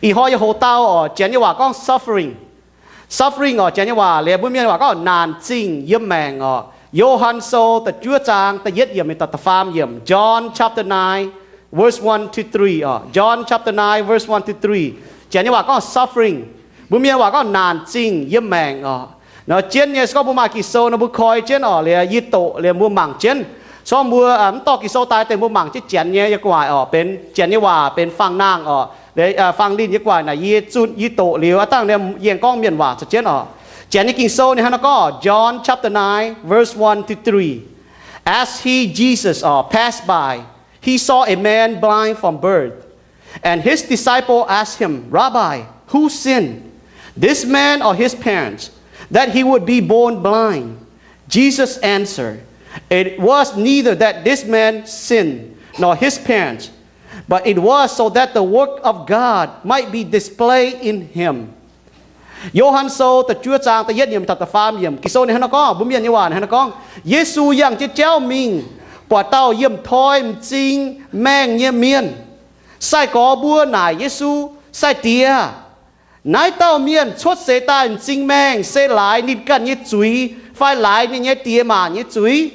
Ih hnoi yie hoc dau oc, Janx nyei waac gorngv suffering. Suffering oc, Janx nyei waac, liuz mbuo Mienh waac gorngv naanc zingh yiem maengc oc. Yo^han Sou da'juov zaang da'yietv yiemc mingh da'faam yiemc. John chapter nine, verse one to three oc. John chapter nine, verse one to three. Janx nyei waac gorngv suffering. Mbuo Mienh waac gorngv naanc zingh yiem maengc oc. Nor jienv nyei se gorngv mbuo maaih Ging-Sou nor mbuo koi jienv oc, liuz yie doqc liuz mbuo mangc jienv. Se gorngv mbuo mv dorh Ging-Sou daaih deix mbuo mangc jienv Janx nyei yie gu'nguaaic oc, benx Janx nyei waac benx faang-nangh oc, faang-linh yie gu'nguaaic naaic yie zunh yie doqc liuz aqv dangh yie aengx gorngv mienh waac caux jienv oc. Janx nyei Ging-Sou ninh hnangv naaiv gorngv, John chapter nine, verse one to three. As he, Jesus, uh, passed by, he saw a man blind from birth. And his disciple asked him, Rabbi, who sinned, this man or his parents, that he would be born blind? Jesus answered, It was neither that this man sinned nor his parents, but it was so that the work of God might be displayed in him. Yo^han Sou da'juov zaang da'yietv yiemc taux da'faam yiemc. Ging-Sou ninh hnangv naaiv gorngv, mbuo Mienh nyei waac ninh hnangv naaiv gorngv, Yesu yangh jienv jauv mingh, buatc dauh yiem toi m'zing maengh nyei mienh. Sai-gorx mbuo naaic Yesu, Sai-Diex, naaiv dauh mienh cuotv seix daaih m'zing maengh se laaix ninh ganh nyei zuiz fai laaix ninh nyei diex maac nyei zuiz?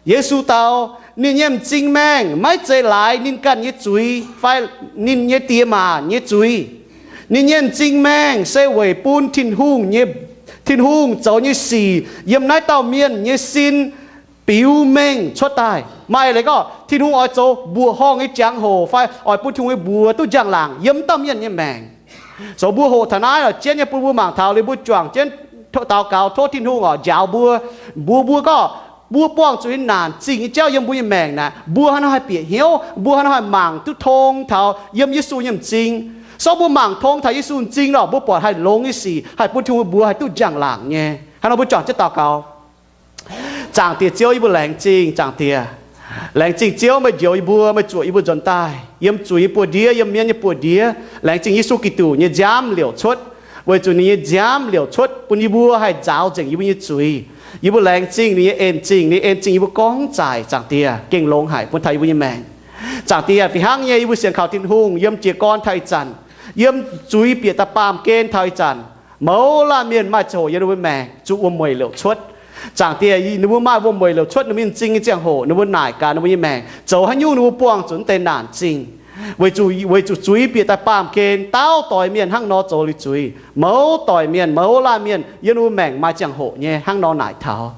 Yesu dau, Ninh nyei m'zing maengh maiv zeiz laaix ninh ganh nyei zuiz fai ninh nyei diex maac nyei zuiz. Ninh nyei m'zing maengh se weic bun Tin-Hungh nyei, Tin-Hungh zoux nyei sic yiem naaiv dauh mienh nyei sin biux mengh cuotv daaih. Maaih leiz gorngv Tin-Hungh oix zoux mbuoqc horngh nyei jangx-hoc fai oix bun Tin-Hungh nyei mbuox duqv njang-laangc yiem dauh mienh nyei maengc. Zoux mbuo hoqc taux naaiv lorz jienv nyei bun mbuo mangc taux liuz mbuo juangc jienv daux gaux tov Tin-Hungh oc njaaux mbuo. Mbuox mbuo gorngv mbuo buangh zuqc nyei naanc zingh nyei jauv yiem mbuo nyei maengc naaic, mbuo haaix nor haih bieqc hnyouv, mbuo haaix nor haih mangc duqv tong taux yiem Yesu nyei m'zing. Se gorngv mbuo mangc tong taux Yesu m'zing lorqc, mbuo buatc haih longx nyei sic haih bun Tin-Hungh mbuox haih duqv njang-laangc nyei. Hnangv nor mbuo juangc jienv daux gaux. Zaangc Diex Ziouv, yie mbuo laengz zingh, Zaangc Diex. Laengz zingh Ziouv meih njoux yie mbuo, meih zuoqc yie mbuo nzuonx daaih yiem zuiz nyei buoz-ndiev, yiem mienv nyei buoz-ndiev. Laengz zingh Yesu Giduc nyei nziaamv liouc cuotv, weic zuqc ninh nyei nziaamv liouc cuotv bun yie mbuo haih nzaaux nzengc yie mbuo nyei zuiz. Yie mbuo laengz zingh ninh nyei en-zingh, ninh en-zingh yie mbuo gorngv zaaic, Zaangc Diex, gengh longx haic bun taux yie mbuo nyei maengc. Zaangc Diex, fih hnangv nyei yie mbuo sienx kaux Tin-Hungh yiem jiez gorn taux ih zanc, yiem zuiz bieqc daaih baamh gen taux ih zanc, mouz laanh mienh maaih ziangh hoc yiem ninh mbuo maengc zuqc wuom-mueic liouc cuotv. Zaangc Diex, ninh mbuo maaih wuom-mueic liouc cuotv ninh mbuo m'zing nyei ziangh hoc, ninh mbuo naaic gaax ninh mbuo nyei maengc zoux haaix nyungc ninh mbuo buangh zuqc naaiv deix naanc zingh. Weic zuqc, weic zuqc zuiz bieqc daaih baamh gen, dauh doix mienh hnangv nor zoux liuz zuiz. Mouz doic mienh, mouz laanh mienh yiem ninh mbuo maengc maaih ziangh hoc nyei hnangv nor naaic taux.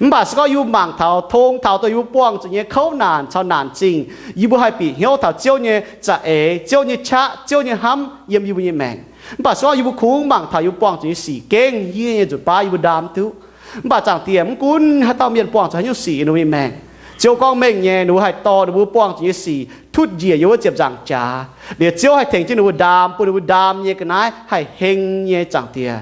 Mv baac se gorngv yie mbuo mangc taux tong taux dongh yie mbuo buangh zuqc nyei kouv naanc caux naanc zingh, yie mbuo haih bieqc hnyouv taux Ziouv nyei za'eix, Ziouv nyei qaqv, Ziouv nyei hnamv yiem yie mbuo nyei maengc. Mv baac se gorngv yie mbuo kungx mangc taux yie mbuo buangh zuqc nyei sic gengh yie nyei nzutc baav yie mbuo ndaam duqv. Mv baac Zaangc Diex, mv gunv haaix dauh mienh buangh zuqc haaix nyungc sic yiem ninh mbuo nyei maengc, Ziouv gorngv mengh nyei ninh mbuo haih dorh ninh mbuo buangh zuqc nyei sic tutv njiec yiem wuov ziepc nzaangc jaax. Liuz Ziouv haih tengx jienv ninh mbuo ndaam, bun ninh mbuo ndaam nyei ga'naaiv haih heng nyei, Zaangc Diex.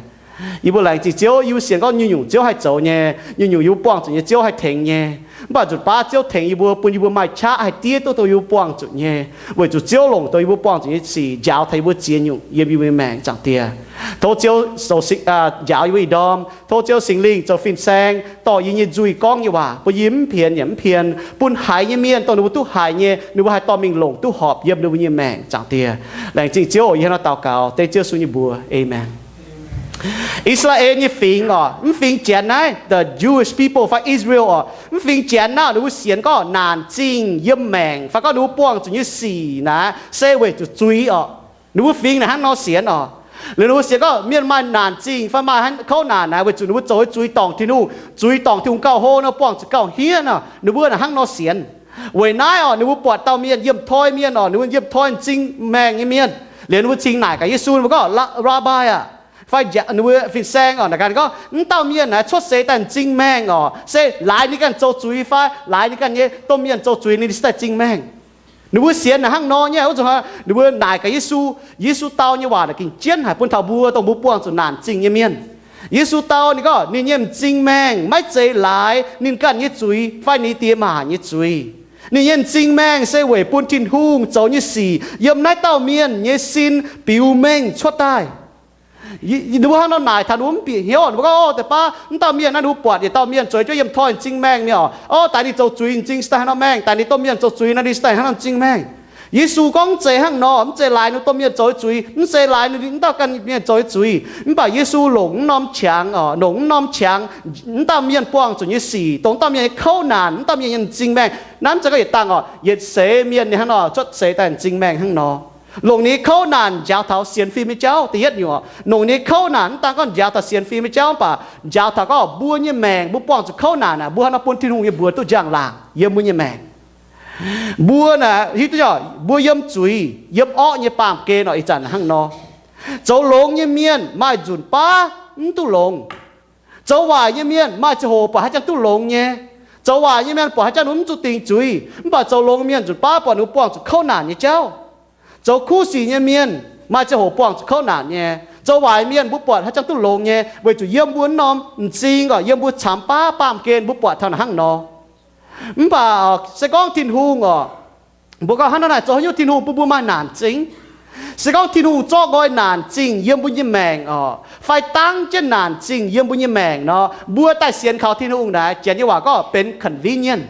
Yie mbuo laengz zingh Ziouv, yie mbuo sienx gorngv nyungc-nyungc Ziouv haih zoux nyei, nyungc-nyungc yie mbuo buangh zuqc nyei Ziouv haih tengx nyei. Mv baac nzutc baav Ziouv tengx yie mbuo, bun yie mbuo maaih qaqv haih diev duqv dongh yie mbuo buangh zuqc nyei, weic zuqc Ziouv longc dongh yie mbuo buangh zuqc nyei sic njaaux taux yie mbuo ziex nyungc yiem yie mbuo nyei maengc, Zaangc Diex. Tov Ziouv zoux, njaaux yie mbuo ih ndorm. Tov Ziouv Singx Lingh zoux fin-saeng dorh yie nyei nzuih gorngv nyei waac bun yie mv pienx yaac mv pien, bun haiz nyei mienh dongh ninh mbuo duqv haiz nyei, ninh mbuo haih dorh mingh longc duqv horpc yiem ninh mbuo nyei maengc, Zaangc Diex. Laengz zingh Ziouv, yie hnangv naaiv daux gaux dengv Ziouv Yesu nyei mbuox. Aamen. I^saa^laa^en nyei fingx oc, mv fingx Janx naaiv, the Jewish people fai Israel oc, mv fingx Janx naaiv ninh mbuo sienx gorngv naanc zingh yiem maengc fai gorngv ninh mbuo buangh zuqc nyei sic naaiv se weic zuqc zuiz oc. Ninh mbuo fingx naaic hnangv nor sienx oc. Liuz ninh mbuo sienx gorngv mienh maaih naanc zingh fai maaih kouv naanc naaiv weic zuqc ninh mbuo zoux zuiz dorngc Tin-Hungh, zuiz dorngc Tin-Hungh gauh hlo nor buangh zuqc gauh hniev nor, ninh mbuo naaic hnangv nor sienx. Weic naaiv oc, ninh mbuo buatc dauh mienh yiem toi mienh oc, ninh mbuo yiem toi m'zing maengh nyei mienh. Liuz ninh mbuo cingx naaic gaax Yesu, ninh mbuo gorngv, Rabbi aah, fai ninh mbuo fin-saeng oc, naaic gaax ninh gorngv, mv dauh mienh naaiv cuotv seix daaih m'zing maengh oc, se laaix ninh ganh zoux zuiz fai laaix ninh ganh nyei domh mienh zoux zuiz ninh se daaih m'zing maengh? Ninh mbuo sienx naaic hnangv nor nyei wuov zuqc ninh mbuo naaic gaax Yesu. Yesu dau nyei waac naaic gengh jienv haic bun taux mbuo dongh mbuo buangh zuqc naanc zingh nyei mienh. Yesu dau ninh gorngv ninh nyei m'zing maengh maiv zeiz laaix ninh ganh nyei zuiz fai ninh diex maac nyei zuiz. Ninh nyei m'zing maengh se weic bun Tin-Hungh zoux nyei sic yiem naaiv dauh mienh nyei sin biux mengh cuotv daaih. Ninh mbuo hnangv nor naaic taux ninh mbuo mv bieqc hnyouv, ninh mbuo gorngv, O, deix baav mv dauh mienh naaiv ninh mbuo buatc yietc dauh mienh zueiz jienv yiem toi m'zing maengh mingh oc. O, daaih ninh zoux zuiz m'zing se daaih hnangv nor maengh, daaih ninh domh mienh zoux zuiz nor ninh se daaih hnangv nor m'zing maengh. Yesu gorngv mv zeiz hnangv nor, mv zeiz laaix ninh domh mienh zoux nyei zuiz, mv zeiz laaix ninh mv dauh ganh mienh zoux nyei zuiz. Mv baac Yesu longc mv norm qangx, longc mv norm qangx, mv dauh mienh buangh zuqc nyei sic, dongh mv dauh mienh nyei kouv naanc, mv dauh mienh nyei m'zing maengh. Naaiv mv zeiz gorngv yietc dangh oc, yietc seix mienh ninh hnangv nor, cuotv seix daaih m'zing maengh hnangv nor. Longc ninh nyei kouv naanc njaaux taux sienx fim nyei jauv, da'yietv nyungc oc. Longc ninh nyei kouv naanc mv daan gorngv njaaux taux sienx fim nyei jauv, mv baac njaaux taux gorngv mbuo nyei maengc, mbuo buangh zuqc kouv naanc naaic, mbuo hnangv nor bun Tin-Hungh nyei mbuox duqv njang-laangc yiem mbuo nyei maengc. Mbuo naaic hiuv duqv nyei, mbuo yiem zuiz, yiem orqv nyei baamh gen oc, ih zanc hnangv nor. Zoux longx nyei mienh maaih nzunc baav mv duqv longx. Zoux waaic nyei mienh maaih ziangh hoc buatc haaix jangx duqv longx nyei. Zoux waaic nyei mienh buatc haaix jangx ninh mv zuqc dingc zuiz, mv baac zoux longx nyei mienh nzunc baav buatc ninh mbuo buangh zuqc kouv naanc nyei jauv. Zoux kuv sic nyei mienh maaih ziangh hoc buangh zuqc kouv naanc nyei. Zoux waaic mienh mbuo buatc haaix jangx duqv longx nyei, weic zuqc yiem mbuo norm m'zing oc, yiem mbuo camx baav baamh gen mbuo buatc taux naaic hnangv nor. Mv baac se gorngv Tin-Hungh oc, mbuo gorngv hnangv nor naaic zoux haaix nyungc Tin-Hungh bun mbuo maaih naanc zingh? Se gorngv Tin-Hungh zorqv nqoi naanc zingh yiem mbuo nyei maengc oc, fai dangv jienv naanc zingh yiem mbuo nyei maengc nor, mbuo daaih sienx kaux Tin-Hungh naaic, Janx nyei waac gorngv benx convenient,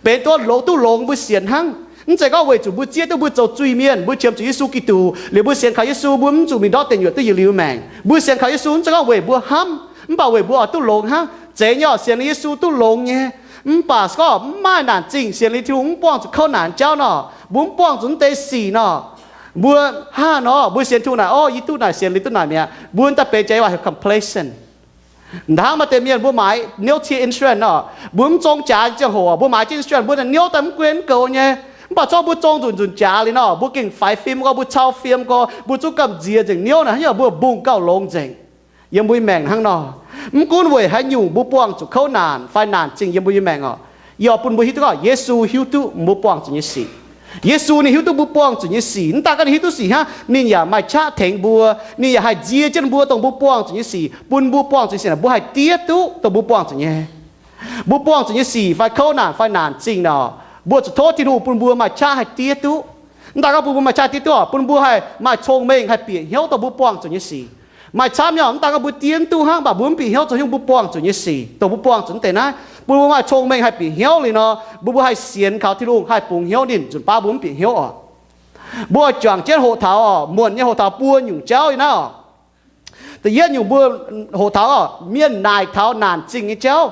benx duqv longx, duqv longx mbuo sienx hnangv. Mv zeiz gorngv weic zuqc mbuo zieqv duqv mbuo zoux zuiz-mienh, mbuo qiemx zuqc Yesu Giduc liuz mbuo sienx kaux Yesu, mbuo mv zuqc mingh ndortv deic nyuoqc duqv yietc liuz maengc. Mbuo sienx kaux Yesu mv zeiz gorngv weic mbuo hnamv, mv baac weic mbuo oix duqv longx hnangv. Zeiz nyei oc, sienx liuz Yesu duqv longx nyei. Mv baac se gorngv mv maaih naanc zingh, sienx liuz Tin-Hungh mv buangh zuqc kouv naanc jauv nor, mbuo mv buangh zuqc mv deix sic nor, mbuo hnangv nor mbuo sienx Tin-Hungh naaic, o, yie duqv naaic, sienx liuz duqv naaic mi'aqv, mbuo daaih benx jaax waac heuc complacent. Hnangv maaih deix mienh mbuo maaiz niouv cie insurance nor, mbuo mv zong jaax ziangh hoc mbuo maaiz jienv insurance, mbuo niouv daaih mv guen mv goux nyei. Mv baac zorqv mbuo zong nzunc nzunc jaax liuz nor, mbuo gengh faix fim gorx, mbuo cau fiem gorx, mbuo zungv gamh nziex nzengc niouv naaic, hnangv yaac mbuo mbungh gauh longx nzengc. Yiem mbuo nyei maengc hnangv nor, mv gunv weic haaix nyungc mbuo buangh zuqc kouv naanc fai naanc zingh yiem mbuo nyei maengc oc, yie oix bun mbuo hiuv duqv gorngv Yesu hiuv duqv mbuo buangh zuqc nyei sic. Yesu ninh hiuv duqv mbuo buangh zuqc nyei sic. Mv daan gorngv ninh hiuv duqv sic hnangv, ninh yaac maaih qaqv tengx mbuo, ninh yaac haih nzie jienv mbuo dongh mbuo buangh zuqc nyei sic, bun mbuo buangh zuqc nyei sic naaic mbuo haih diev duqv dongh mbuo buangh zuqc nyei. Mbuo buangh zuqc nyei sic fai kouv naanc fai naanc zingh nor, mbuo zuqc tov Tin-Hungh bun mbuo maaih qaqv haih diev duqv. Mv daan gorngv bun mbuo maaih qaqv diev duqv oc, bun mbuo haih maaih cong-mengh haih bieqc hnyouv dongh mbuo buangh zuqc nyei sic. Maaih camv nyei oc, mv daan gorngv mbuo diev mv duqv hnangv, mv baac mbuo mv bieqc hnyouv zoux hnyouv mbuo buangh zuqc nyei sic, dongh mbuo buangh zuqc mv deix naaiv, bun mbuo maaih cong-mengh haih bieqc hnyouv liuz nor, mbuo mbuo haih sienx kaux Tin-Hungh haih bungx hnyouv ninh nzunc baav mbuo mv bieqc hnyouv oc. Mbuo oix juangc jienv hoqc taux oc, muonc nyei hoqc taux buo nyungc jauv yiem naaiv oc. Da'yietv nyungc mbuo hoqc taux oc, mienh naaic taux naanc zingh nyei jauv.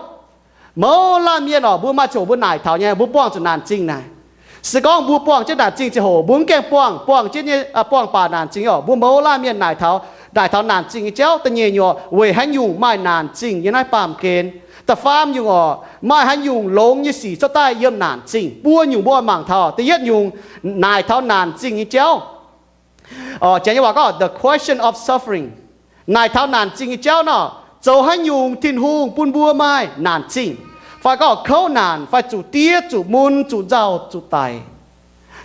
Mouz laanh mienh oc, mbuo maaih ziangh hoc mbuo naaic taux nyei, mbuo buangh zuqc naanc zingh naaic. Se gorngv mbuo buangh jienv naanc zingh ziangh hoc, mbuo mv gaengh buangh, buangh jienv nyei, buangh baac naanc zingh oc, mbuo mouz laanh mienh naaic taux, naaic taux naanc zingh nyei jauv. Da'nyeic nyungc, weic haaix nyungc maaih naanc zingh nyei naaiv baamh gen. Da'faam nyungc oc, maaih haaix nyungc longx nyei sic cuotv daaih yiem naanc zingh. Buo nyungc mbuo oix mangc taux. Da'yietv nyungc, naaic taux naanc zingh nyei jauv. Janx nyei waac gorngv the question of suffering. Naaic taux naanc zingh nyei jauv nor, zoux haaix nyungc Tin-Hungh bun mbuo maaih naanc zingh, fai gorngv kouv naanc, fai zuqc diev, zuqc mun, zuqc nzauh, zuqc daic?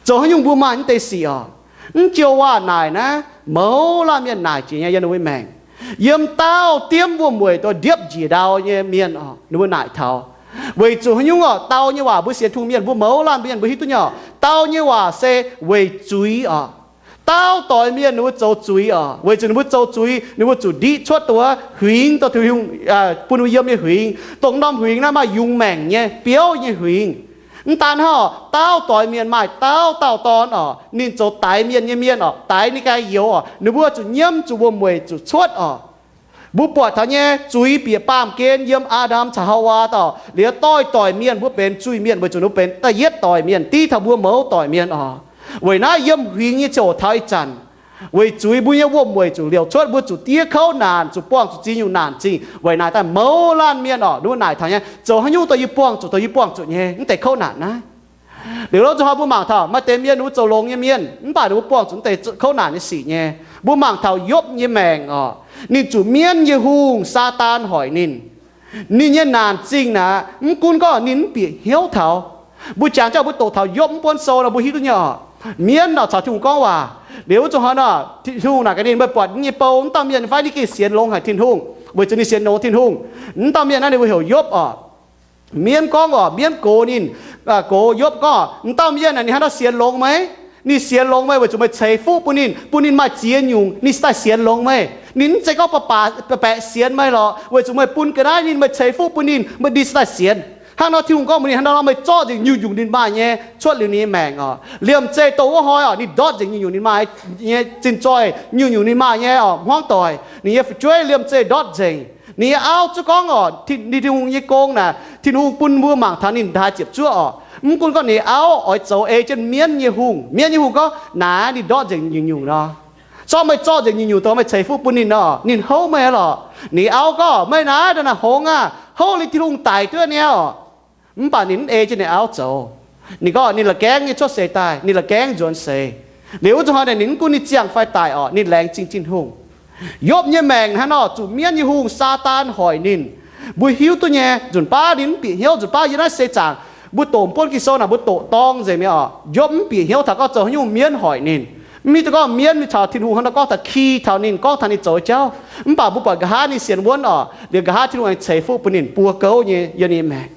Zoux haaix nyungc mbuo maaih mv deix sic oc? Mv joux waac naaic naaiv, mouz laanh mienh naaic jiex nyei yiem ninh mbuo maengc. Yiem daauh diemv wuom-mueic dongh ndiepv njiec ndau nyei mienh oc, ninh mbuo naaic taux. Weic zuqc haaix nyungc oc? Dau nyei waac mbuo sienx Tin-Hungh mienh, mbuo mouz laanh mienh mbuo hiuv duqv nyei oc, dau nyei waac se weic zuiz oc. Daauh doix mienh ninh mbuo zoux zuiz oc. Weic zuqc ninh mbuo zoux zuiz, ninh mbuo zuqc ndiqv cuotv dongh wuov huingx, dongh Tin-Hungh bun ninh mbuo yiem nyei huingx. Dongh norm huingx naaiv maaih yungz maengc nyei, biouv nyei huingx. Mv daan hnangv oc, daauh doix mienh maaih daauh dauh dorn oc, ninh zoux daix mienh nyei mienh oc, daix ninh ganh youz oc, ninh mbuo zuqc nyiemv, zuqc wuom-mueic, zuqc cuotv oc. Mbuo buatc taux nyei zuiz bieqc baamh gen yiem Aa^ndam caux Haawaa daaih, liuz doix-doix mienh mbuo benx zuiz-mienh weic zuqc ninh mbuo benx da'yietv doix mienh, div taux mbuo mouz doix mienh oc. Weic naaiv yiem huingx nyei ziangh hoc taux ih zanc, weic zuiz mbuo nyei wuom-mueic zuqc liouc cuotv, mbuo zuqc diev kouv naanc, zuqc buangh zuqc ziex nyungc naanc zingh. Weic naaic daaih mouz laanh mienh oc, ninh mbuo naaic taux nyei, zoux haaix nyungc dongh yie buangh zuqc, dongh yie buangh zuqc nyei mv deix kouv naanc naaiv. Liuz lov nzunc hnoi mbuo mangc taux maaih deix mienh ninh mbuo zoux longx nyei mienh, mv baac ninh mbuo buangh zuqc mv deix kouv naanc nyei sic nyei. Mbuo mangc taux Yopv nyei maengc oc, ninh zuqc mienv nyei hungh, Saadaan, hoic ninh. Ninh nyei naanc zingh naaic, mv gunv gorngv ninh mv bieqc hnyouv taux. Mbuo jangx jauv mbuo doqc taux Yopv mv buonv sou nor mbuo hiuv duqv nyei oc. Mienv nor caux Tin-Hungh gorngv waac. Liuz wuov nzunc hnoi nor, Tin-Hungh naaic gaax ninh, meih buatc yie nyei bou, mv dauh mienh fai ninh gengh sienx longx haic Tin-Hungh, weic zuqc ninh sienx longx Tin-Hungh. Mv dauh mienh naaiv ninh mbuo heuc Yopv oc. Mienv gorngv oc, mienv gox ninh, gox Yopv gorngv, mv dauh mienh naaic ninh hnangv nor sienx longx meih. Ninh sienx longx meih weic zuqc meih ceix fuqv bun ninh, bun ninh maaih ziex nyungc ninh cingx daaih sienx longx meih. Ninh mv zeiz gorngv baeqc sienx meih lorqc, weic zuqc meih bun ga'naaiv ninh, meih ceix fuqv bun ninh, meih ninh cingx daaih sienx. Hnangv nor Tin-Hungh gorngv mbuox ninh, hnangv nor meih zorqv nzengc nyungc-nyungc ninh maaih nyei cuotv liuz ninh nyei maengc oc. Liemh zeih dongh wuov hnoi oc, ninh ndortv nzengc nyungc-nyungc ninh maaih nyei zinh zoih, nyungc-nyungc ninh maaih nyei oc hmuangv doic, ninh nyei fu'jueiv liemh zeih ndortv nzengc. Ninh nyei auv zuqc gorngv oc, ninh Tin-Hungh nyei gong naaic, Tin-Hungh bun mbuo mangc taux ninh ndaaih ziepc zuoqv oc. Mv gunv gorngv ninh nyei auv oix zoux ei jienv mienv nyei hungh, mienv nyei hungh gorngv, naaic ninh ndortv nzengc nyungc-nyungc nor. Zorqv meih zorqv nzengc nyungc-nyungc dongh meih ceix fuqv bun ninh nor, ninh houv meih aqv lorqc. Ninh auv gorngv, meih naaiv ndongc naaiv hngongx aqv, houv liuz Tin-Hungh daic duqv nyei oc. Mv baac ninh mv ei jienv ninh auv zoux. Ninh gorngv ninh la'gaengv nyei cuotv seix daaih, ninh la'gaengv nzuonx seix. Liuz wuov zuqc hnoi naaic ninh mv gunv ninh ziangh fai daic oc, ninh laengz zingh Tin-Hungh. Yopv nyei maengc hnangv nor zuqc mienv nyei hungh, Saadaan, hoic ninh. Mbuo hiuv duqv nyei, nzunc baav ninh mv bieqc hnyouv, nzunc baav yiem naaiv seix zaangc mbuo doqc buonv Ging-Sou naaic mbuo doqc dorng nzengc mi'aqv oc. Yopv mv bieqc hnyouv taux gorngv zoux haaix nyungc mienv hoic ninh. Mv hiuv duqv gorngv mienv mingh caux Tin-Hungh hnangv nor gorngv taux ki taux ninh, gorngv taux ninh zoux nyei jauv. Mv baac mbuo buatc nqa'haav ninh sienx wuonv oc, liuz nqa'haav Tin-Hungh aengx ceix fuqv bun ninh buo gouv nyei yiem ninh nyei maengc.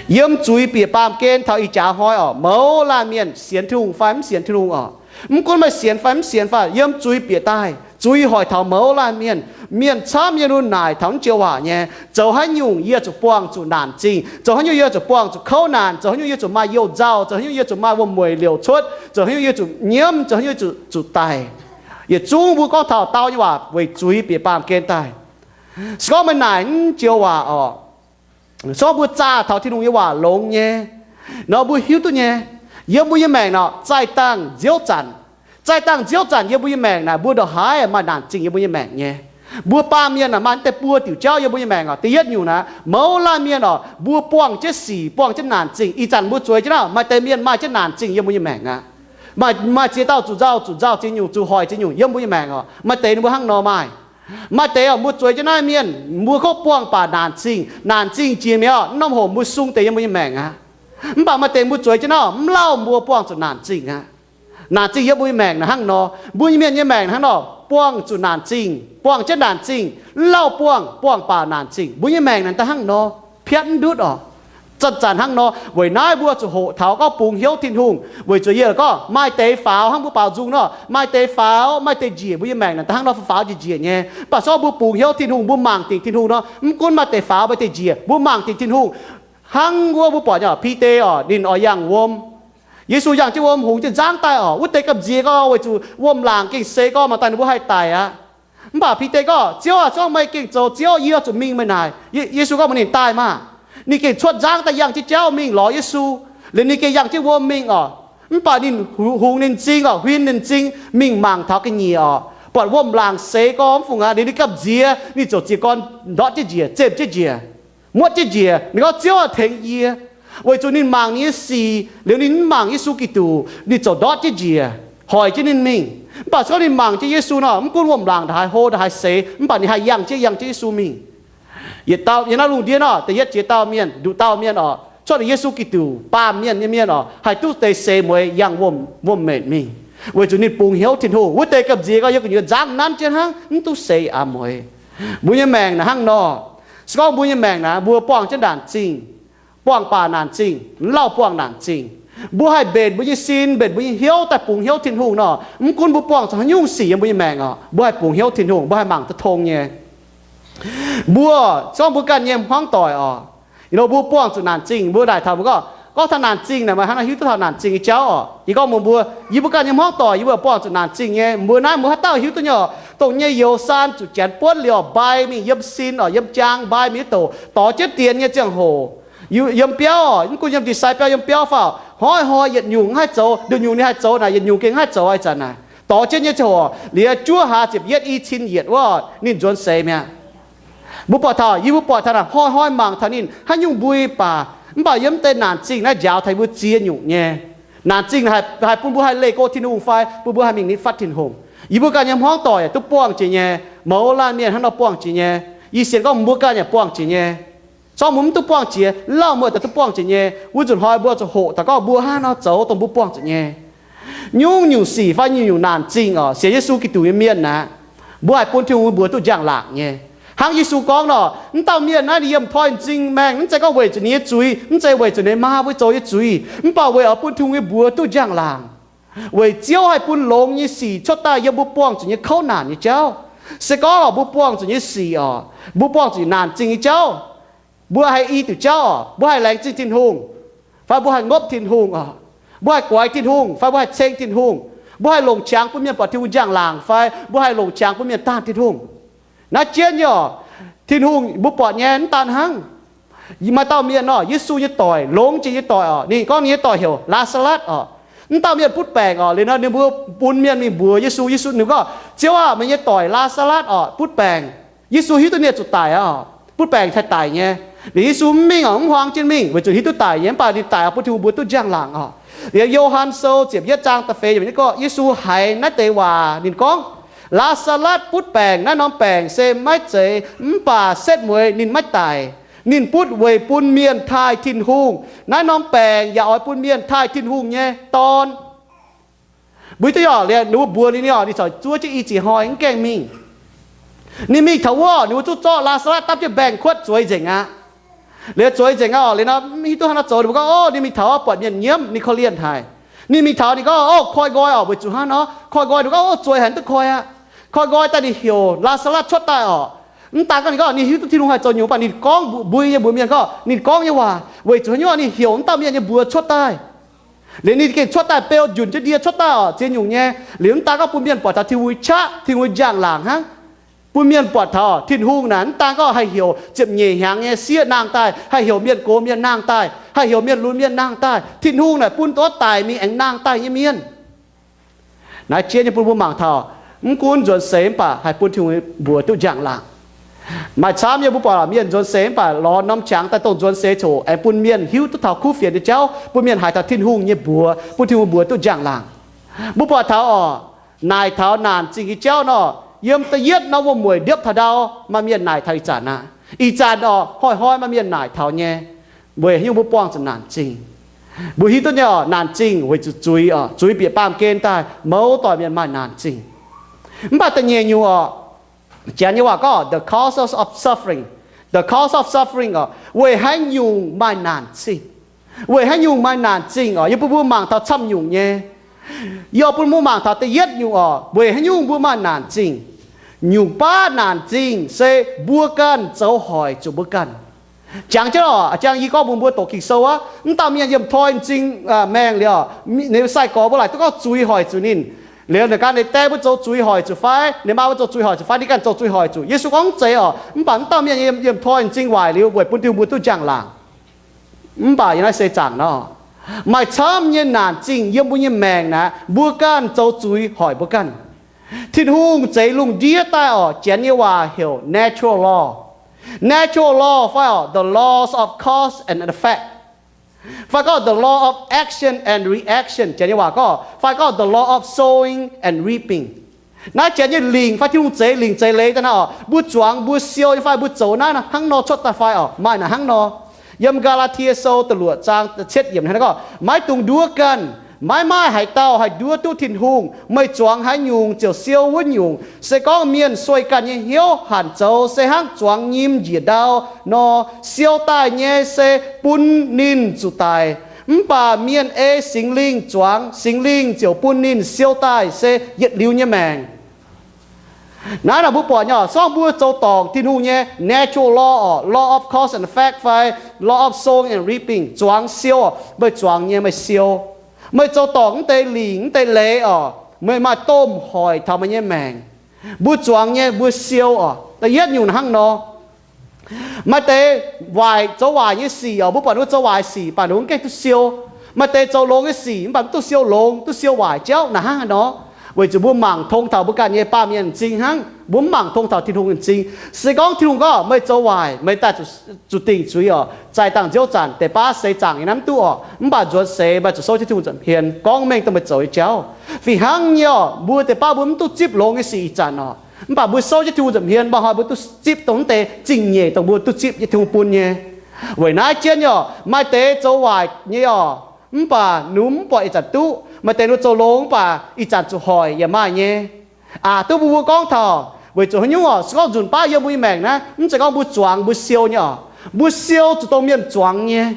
Yiem zuiz bieqc baamh gen taux ih jaax hnoi oc, mouz laanh mienh sienx Tin-Hungh fai mv sienx Tin-Hungh oc. Mv gunv meih sienx fai mv sienx fai, yiem zuiz bieqc daaih, zuiz hoic taux mouz laanh mienh. Mienh camv yiem naaic taux naaiv joux waac nyei, zoux haaix nyungc yie zuqc buangh zuqc naanc zingh, zoux haaix nyungc yie zuqc buangh zuqc kouv naanc, zoux haaix nyungc yie zuqc maaih youh nzauh, zoux haaix nyungc yie zuqc maaih wuom-mueic liouc cuotv, zoux haaix nyungc yie zuqc nyiemv, zoux haaix nyungc yie zuqc, zuqc daic. Yietc zungv mbuo gorngv taux dau nyei waac weic zuiz bieqc baamh gen daaih. Se gorngv meih naaic naaiv joux waac oc, se gorngv mbuo zaah taux Tin-Hungh nyei waac longx nyei nor, mbuo hiuv duqv nyei, yiem mbuo nyei maengc naaic zaih dangh nziouv zanc, zaih dangh nziouv zanc yiem mbuo nyei maengc naaic, mbuo ndongc haaix maaih naanc zingh yiem mbuo nyei maengc nyei. Mbuo baamh mienh naaic maaih deix buo diuc jauv yiem mbuo nyei maengc oc. Da'yietv nyungc naaic, mouz laanh mienh oc, mbuo buangh jienv sic, buangh jienv naanc zingh. Ih zanc mbuo zueiz jienv naaic, maaih deix mienh maaih jienv naanc zingh yiem mbuo nyei maengc aqv. Maaih, maaih ziex dauh zuqc nzauh, zuqc nzauh ziex nyungc, zuqc hoic ziex nyungc yiem mbuo nyei maengc oc. Maaih deix ninh mbuo hnangv nor maaih. Maaih deix oc, mbuo zueiz jienv naaiv mienh, mbuo kov buangh baac naanc zingh, naanc zingh jiex mi'aqv oc, norm hoc mbuo sung deix yiem mbuo nyei maengc aqv. Mv baac maaih deix mbuo zueiz jienv naaiv mv lauh mbuo buangh zuqc naanc zingh aqv. Naanc zingh yiem mbuo nyei maengc naaic hnangv nor, mbuo nyei mienh nyei maengc hnangv nor, buangh zuqc naanc zingh, buangh jienv naanc zingh, mv lauh buangh, buangh baac naanc zingh. Mbuo nyei maengc naaic daaih hnangv nor, piatv mv ndutv oc. Zanc-zanc hnangv nor, weic naaiv mbuo zuqc hoqc taux gorngv bungx hnyouv Tin-Hungh, weic zuqc yie gorngv maaih deix faaux hnangv mbuo baaux nzung nor, maaih deix faaux, maaih deix njiec, mbuo nyei maengc naaic daaih hnangv nor faaux njiec njiec nyei. Mv baac se gorngv mbuo bungx hnyouv Tin-Hungh, mbuo mangc dingc Tin-Hungh nor, mv gunv maaih deix faaux maaih deix njiec, mbuo mangc dingc Tin-Hungh. Hnangv wuov mbuo buatc nyei oc, Bide oc, ninh oix yangh wuom. Yesu yangh jienv wuom hungx jienv nzangv daaih oc, wuov deix gamh nziex gorngv weic zuqc wuom-laangc gengh seix gorngv mangc daaih ninh mbuo haih daic aqv. Mv baac Bide gorngv, Ziouv aac, se gorngv meih gengh zoux Ziouv, yie zuqc mingh meih naaic. Ye-, Yesu gorngv mbuox ninh, Daaih maah! Ninh gengh cuotv nzangv daaih yangh jienv jauv mingh lorz Yesu. Liuz ninh gengh yangh jienv wuom mingh oc. Mv baac ninh hu-, hungx ninh m'zing oc, huin ninh m'zing mingh mangc taux ga'nyiec oc, buatc wuom-laangc seix gorngv mv fungc aqv. Liuz ninh gamh nziex, ninh ziouc jiez gorn ndortv jienv njiec, zemh jienv njiec, muotv jienv njiec. Ninh gorngv, Ziouv aac, tengx yie. Weic zuqc ninh mangc ninh nyei sic liuz ninh mv mangc Yesu Giduc, ninh ziouc ndortv jienv njiec, hoic jienv ninh mingh. Mv baac se gorngv ninh mangc jienv Yesu nor, mv gunv wuom-laangc ndongc haaix hlo, ndongc haaix seix, mv baac ninh haih yangh jienv, yangh jienv Yesu mingh. Yietc dauh yiem naaiv lungh ndiev nor, da'yietv jiex dauh mienh, nduqc dauh mienh oc, cuotv liuz Yesu Giduc baamh mienh nyei mienh oc, haih duqv deix seix mueiz yangh wuom, wuom-menc mingh, weic zuqc ninh bungx hnyouv Tin-Hungh. Wuov deix gamh nziex gorngv yiem gu'nyuoz nzangv nanv jienv hnangv, mv duqv seix aqv mueiz. Mbuo nyei maengc naaic hnangv nor. Se gorngv mbuo nyei maengc naaic, mbuo buangh jienv naanc zingh, buangh baac naanc zingh, mv lauh buangh naanc zingh, mbuo haih mbenc mbuo nyei sin, mbenc mbuo nyei hnyouv daaih bungx hnyouv Tin-Hungh nor, mv gunv mbuo buangh zuqc haaix nyungc sic yiem mbuo nyei maengc oc, mbuo haih bungx hnyouv Tin-Hungh, mbuo haih mangc duqv tong nyei. Mbuo, se gorngv mbuo ganh nyei hmuangv doic oc, you know, mbuo buangh zuqc naanc zingh, mbuo naaic taux mbuo gorngv, gorngv taux naanc zingh naaic, meih hnangv naaiv hiuv duqv taux naanc zingh nyei jauv oc. Yie gorngv mbuox mbuo, yie mbuo ganh nyei hmuangv doic, yie mbuo buangh zuqc naanc zingh nyei. Mbuo naaiv mbuo haaix dauh hiuv duqv nyei oc, dongh nyei youz saan zuqc janx buonv liuz oc, mbai mingh yiem sin oc, yiem jaang mbai mingh nyei doc, dorh jienv dienx nyei ziangh hoc, yiem biauv oc, mv gunv yiem ndie-sai biauv, yiem biauv faaux, hnoi-hnoi yietc nyungc mv haih zoux, nduqc nyungc ninh haih zoux naaic, yietc nyungc gengh mv haih zoux ih zanc naaic. Dorh jienv nyei ziangh hoc, liuz juov hlaax ziepc yietv i cin yietc wuov, ninh nzuonx seix mi'aqv. Mbuo buatc taux, yie mbuo buatc taux naaic, hnoi-hnoi mangc taux ninh haaix nyungc mbui baac, mv baac yiem deix naanc zingh naaiv njaaux taux yie mbuo ziex nyungc nyei. Naanc zingh haih, haih bun mbuo haih leih go Tin-Hungh fai bun mbuo haih mingh nitv fatv Tin-Hungh. Yie mbuo ganh nyei hmuangv doic yaac duqv buangh jiex nyei, mouz laanh mienh hnangv nor buangh jiex nyei. Yie sienx gorngv mbuo ganh yaac buangh jiex nyei. Se gorngv mbuo mv duqv buangh jiex, lauh mbuo daaih duqv buangh jiex nyei. Wuov nzunc hnoi mbuo zuqc hoqc taux gorngv mbuo hnangv nor zoux dongh mbuo buangh zuqc nyei. Nyungc-nyungc sic fai nyungc-nyungc naanc zingh oc, sienx Yesu Giduc nyei mienh aqv, mbuo haih bun Tin-Hungh mbuox duqv njang-laangc nyei. Hnangv Yesu gorngv nor, mv dauh mienh naaiv ninh yiem toi m'zing maengh, mv zeiz gorngv weic zuqc ninh nyei zuiz, mv zeiz weic zuqc ninh maa mbuo zoux nyei zuiz, mv baac weic oix bun Tin-Hungh nyei mbuox duqv njang-laangc. Weic Ziouv haih bun longx nyei sic cuotv daaih yiem mbuo buangh zuqc nyei kouv naanc nyei jauv. Se gorngv oc, mbuo buangh zuqc nyei sic oc, mbuo buangh zuqc naanc zingh nyei jauv, Mbuo haih i diuc jauv oc, mbuo haih laengz zingh Tin-Hungh, fai mbuo haih ngopv Tin-Hungh oc, mbuo haih goix Tin-Hungh fai mbuo haih ceng Tin-Hungh, mbuo haih longc qangx bun mienh buatc Tin-Hungh njang-laangc fai mbuo haih longc qangx bun mienh daanh Tin-Hungh. Naaiv jienv nyei oc, Tin-Hungh mbuo buatc nyei mv daan hnangv. Maaih dauh mienh oc, Yesu nyei doic, longx jiex nyei doic oc, ninh gorngv ninh nyei doic heuc Laa^saa^latv oc. Mv dauh mienh butv baengc oc, liuz nor ninh mbuo bun mienh mingh mbuox Yesu. Yesu ninh gorngv, Ziouv aah, meih nyei doic Laa^saa^latv oc butv baengc. Yesu hiuv duqv ninh zuqc daic aqv oc, butv baengc haih daic nyei. Liuz Yesu mv mingh oc, mv huaang jienv mingh weic zuqc hiuv duqv daic nyei, mv baac ninh daic oc bun Tin-Hungh mbuox duqv njang-laangc oc. Liuz Yo^han Sou ziepc yietv zaang da'feix yiemc gorngv, Yesu haiz naaiv deix waac ninh gorngv, Laa^saa^latv butv baengc. Naaiv norm baengc se maiv zeiz, mv baac setv mueiz ninh maiv daic. Ninh butv weic bun mienh taaih Tin-Hungh. Naaiv norm baengc yaac oix bun mienh taaih Tin-Hungh nyei Dorn. Mbuo hiuv duqv oc, liuz ninh mbuo mbuox ninh, ninh oc, ninh corc zuov jienv i ziex hnoi mv gaengh mingh. Ninh mingh taux wuov, ninh mbuo zuqc zorqv Laa^saa^latv dapv jienv mbaengx-kuotv zueiz nzengc aqv. Liuz zueiz nzengc aqv oc, liuz nor mv hiuv duqv haaix nor zoux, ninh mbuo gorngv, Ov, ninh mingh taux buatc mienh nyiemv, ninh korv-lienh haic. Ninh mingh taux ninh gorngv, Ov, koi nqoi oc, weic zuqc hnangv nor koi nqoi, ninh gorngv, Ov, zueiz haic, mv duqv koi aqv. Koi nqoi daaih ninh heuc Laa^saa^latv cuotv daaih oc. Mv daan gorngv ninh gorngv ninh hiuv duqv Tin-Hungh haih zoux nyungc, mv baac ninh gorngv mbui nyei mbuox mienh gorngv ninh gorngv nyei waac weic zuqc haaix nyungc, ninh heuc mv dauh mienh nyei mbuox cuotv daaih. Liuz ninh gengh cuotv daaih beu njunc jienv ndie cuotv daaih oc, ziex nyungc nyei. Liuz mv daan gorngv bun mienh buatc taux Tin-Hungh qaqv, Tin-Hungh njang-laangc hnangv. Bun mienh buatc taux Tin-Hungh naaic mv daan gorngv haih heuc ziepc nyeic hnyangx nyei sieqv nangh daaih, haih heuc mienh gox mienh nangh daaih, haih heuc mienh lunx mienh nangh daaih. Tin-Hungh naaic bun duqv daic mingh aengx nangh daaih nyei mienh. Naaiv jienv nyei bun mbuo mangc taux, mv gunv nzuonx seix mv baac haih bun Tin-Hungh mbuox duqv njang-laangc. Maaih camv nyei mbuo buatc mienh nzuonx seix mv baac lorz norm qangx daaih dongh nzuonx seix coc, aengx bun mienh hiuv duqv taux kuv fienx nyei jauv, bun mienh haiz taux Tin-Hungh nyei mbuox, bun Tin-Hungh mbuox duqv njang-laangc. Mbuo buatc taux oc, naaic taux naanc zingh nyei jauv nor, yiem da'yietv norm wuom-mueic ndiopv taux ndau maaih mienh naaic taux ih zanc aqv. Ih zanc oc, hnoi-hnoi maaih mienh naaic taux nyei. Weic haaix nyungc mbuo buangh zuqc naanc zingh? Mbuo hiuv duqv nyei oc, naanc zingh weic zuqc zuiz oc, zuiz bieqc baamh gen daaih, mouz doic mienh maaih naanc zingh. Mv baac da'nyeic nyungc oc, Janx nyei waac gorngv the causes of suffering, the cause of suffering oc, weic haaix nyungc maaih naanc zingh. Weic haaix nyungc maaih naanc zingh oc, yie bun mbuo mangc taux camv nyungc nyei. Yie bun mbuo mangc taux da'yietv nyungc oc, weic haaix nyungc mbuo maaih naanc zingh. Nyungc baav naanc zingh se mbuo ganh zoux hoic zuqc mbuo ganh. Jangx jienv oc, jangx yie gorngv mbuox mbuo doqc Ging-Sou aqv. Mv dauh mienh yiem toi m'zing maengh liuz, ninh sai-gorx mbuo laaic duqv gorngv zuiz hoic zuqc ninh. Liuz ninh ganh, ninh die mbuo zoux zuiz hoic zuqc fai, ninh maa mbuo zoux zuiz hoic zuqc fai, ninh ganh zoux zuiz hoic zuqc. Yesu gorngv mv zeiz oc, mv baac mv dauh mienh yiem toi m'zing waaic liuz weic bun Tin-Hungh mbuox duqv njang-laangc. Mv baac yiem naaiv seix zaangc nor, maaih camv nyei naanc zingh yiem mbuo nyei maengc naaic, mbuo ganh zoux zuiz hoic mbuo ganh. Tin-Hungh zeix lungh ndiev daaih oc, Janx nyei waac heuc natural law. Natural law fai oc, the laws of cause and effect, fai gorngv the law of action and reaction, Janx nyei waac gorngv, fai gorngv the law of sowing and reaping. Naaiv Janx nyei lingc fai Tin-Hungh zeix lingc zeix leiz daaih naaiv oc, mbuo zuangx mbuo siou nyei fai mbuo zoux naaiv hnangv nor cuotv daaih fai oc, maaih naaic hnangv nor. Yiem Gaa^laa^tie Sou da'luoqc zaang cietv yiemc hnangv naaiv gorngv, Maiv dungx nduov ganh. Maiv maaih haaix dauh haih nduov duqv Tin-Hungh. Meih zuangx haaix nyungc ziouc siou wuov nyungc. Se gorngv mienh sueih ganh nyei hnyouv hanc zoux se hnangv zuangx nyim njiec ndau nor, siou daaih nyei se bun ninh zuqc daic. Mv baac mienh ei Singx Lingh zuangx, Singx Lingh ziouc bun ninh siou daaih se yietc liuz nyei maengc. Naaiv nor mbuo buatc nyei oc, se gorngv mbuo zoux dorngc Tin-Hungh nyei natural law oc, law of cause and effect fai law of sowing and reaping, zuangx siou oc, meih zuangx nyei meih siou. Meih zoux dorngc mv deix lingc mv deix leiz oc, meih maaih domh hoic taux meih nyei maengc. Mbuo zuangx nyei mbuo siou oc. Da'yietv nyungc hnangv nor. Maaih deix waaic, zoux waaic nyei sic oc, mbuo buatc ninh mbuo zoux waaic sic, mv baac ninh mbuo mv gaengh duqv siou. Maaih deix zoux longx nyei sic, mv baac mv duqv siou longx, duqv siou waaic jauv. Naaic hnangv haaix nor? Weic zuqc mbuo mangc tong taux mbuo ganh nyei baamh mienh m'zing hnangv, mbuo mv mangc tong taux Tin-Hungh nyei m'zing. Se gorngv Tin-Hungh gorngv meih zoux waaic, meih daaih zuqc, zuqc dingc zuiz oc, zaaih dangh nziouv zanc deix baav seix zaangc yie hnamv mv duqv oc, mv baac nzuonx seix meih zuqc souv jienv Tin-Hungh nza'hmien gorngv mengh dongh meih zoux nyei jauv. Fih hnangv nyei oc, mbuo deix baav mbuo mv duqv zipv longx nyei sic ih zanc oc, mv baac mbuo souv jienv Tin-Hungh nza'hmien, maaih hnoi mbuo duqv zipv dongh mv deix zingh nyeic dongh mbuo duqv zipv nyei Tin-Hungh bun nyei. Weic naaiv jienv nyei oc, maaih deix zoux waaic nyei oc, mv baac ninh mv buatc ih zanc duqv. Maaih deix ninh zoux longx mv baac ih zanc zuqc hoic yaac maaih nyei. Aqc duqv mbuo mbuo gorngv taux weic zuqc haaix nyungc oc, se gorngv nzunc baav yiem mbuo nyei maengc naaiv, mv zeiz gorngv mbuo zuangx mbuo siou nyei oc. Mbuo siou zuqc dongh mienh zuangx nyei.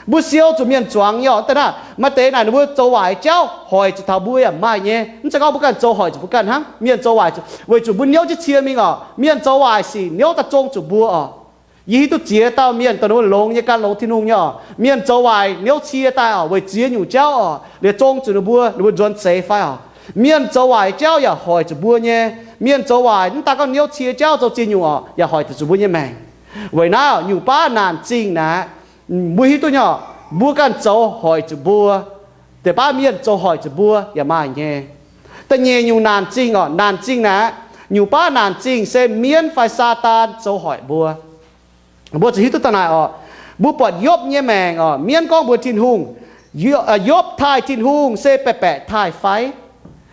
Mbuo siou zuqc mienh zuangx nyei oc. Daaih naaiv maaih deix naaic ninh mbuo zoux waaic jauv hoic zuqc taux mbuo yaac maaih nyei. Mv zeiz gorngv mbuo ganh zoux hoic zuqc mbuo ganh hnangv. Mienh zoux waaic zuqc, weic zuqc mbuo niouv jienv cie mingh oc. Mienh zoux waaic sic niouv daaih zong zuqc mbuo oc. Yie hiuv duqv ziex dauh mienh dongh ninh mbuo longx nyei, gan longx Tin-Hungh nyei oc. Mienh zoux waaic niouv cie daaih oc, weic ziex nyungc jauv oc, liuz zong zuqc ninh mbuo, ninh mbuo nzuonx seix fai oc. Mienh zoux waaic jauv yaac hoic zuqc mbuo nyei. Mienh zoux waaic mv daan gorngv niouv cie jauv, zoux ziex nyungc oc, yaac hoic zuqc mbuo nyei maengc. Weic naaiv oc, nyungc baav naanc zingh naaic, mbuo hiuv duqv nyei oc, mbuo ganh zoux hoic zuqc mbuo, deix baav mienh zoux hoic zuqc mbuo yaac maaih nyei. Da'nyeic nyungc naanc zingh oc, naanc zingh naaic, nyungc baav naanc zingh se mienv fai Saadaan zoux hoic mbuo. Mbuo ziouc hiuv duqv daaih naaic oc, mbuo buatc Yopv nyei maengc oc, mienv gorngv mbuox Tin-Hungh, Yopv taaih Tin-Hungh se baeqc baeqc taaih fai?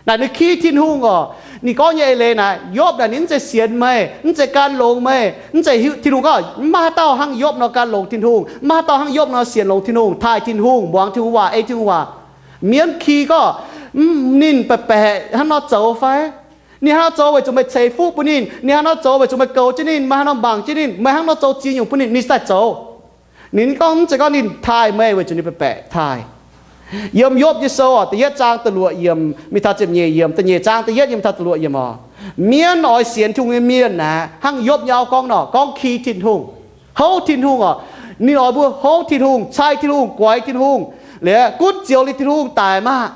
Naaic ninh ki Tin-Hungh oc. Ninh gorngv nyei eix leiz naaic, Yopv naaic ninh mv zeiz sienx meih, mv zeiz gan longx meih, mv zeiz hiuv, Tin-Hungh gorngv mv maaih haaix dauh hnangv Yopv nor gan longx Tin-Hungh, mv maaih haaix dauh hnangv Yopv nor sienx longx Tin-Hungh, taaih Tin-Hungh, muangx Tin-Hungh waac, ei Tin-Hungh waac. Mienv ki gorngv, ninh baeqc baeqc hnangv nor zoux fai? Ninh hnangv nor zoux weic zuqc meih ceix fuqv bun ninh. Ninh hnangv nor zoux weic zuqc meih goux jienv ninh, meih hnangv nor mangc jienv ninh, meih hnangv nor zoux ziex nyungc bun ninh, ninh daaih zoux. Ninh gorngv mv zeiz gorngv ninh taaih meih weic zuqc ninh baeqc baeqc taaih. Yiem Yopv nyei sou oc, da'yietv zaang da'luoqc yiemc mingh taux ziepc nyeic yiemc, da'nyeic zaang da'yietv yiemc taux da'luoqc yiemc oc. Mienv oix sienx Tin-Hungh nyei mienh naaic, hnangv Yopv nyei auv gorngv nor, gorngv ki Tin-Hungh, houv Tin-Hungh oc. Ninh oix mbuo houv Tin-Hungh, cai Tin-Hungh, guaix Tin-Hungh, liuz gunv zioux liuz Tin-Hungh daic maah!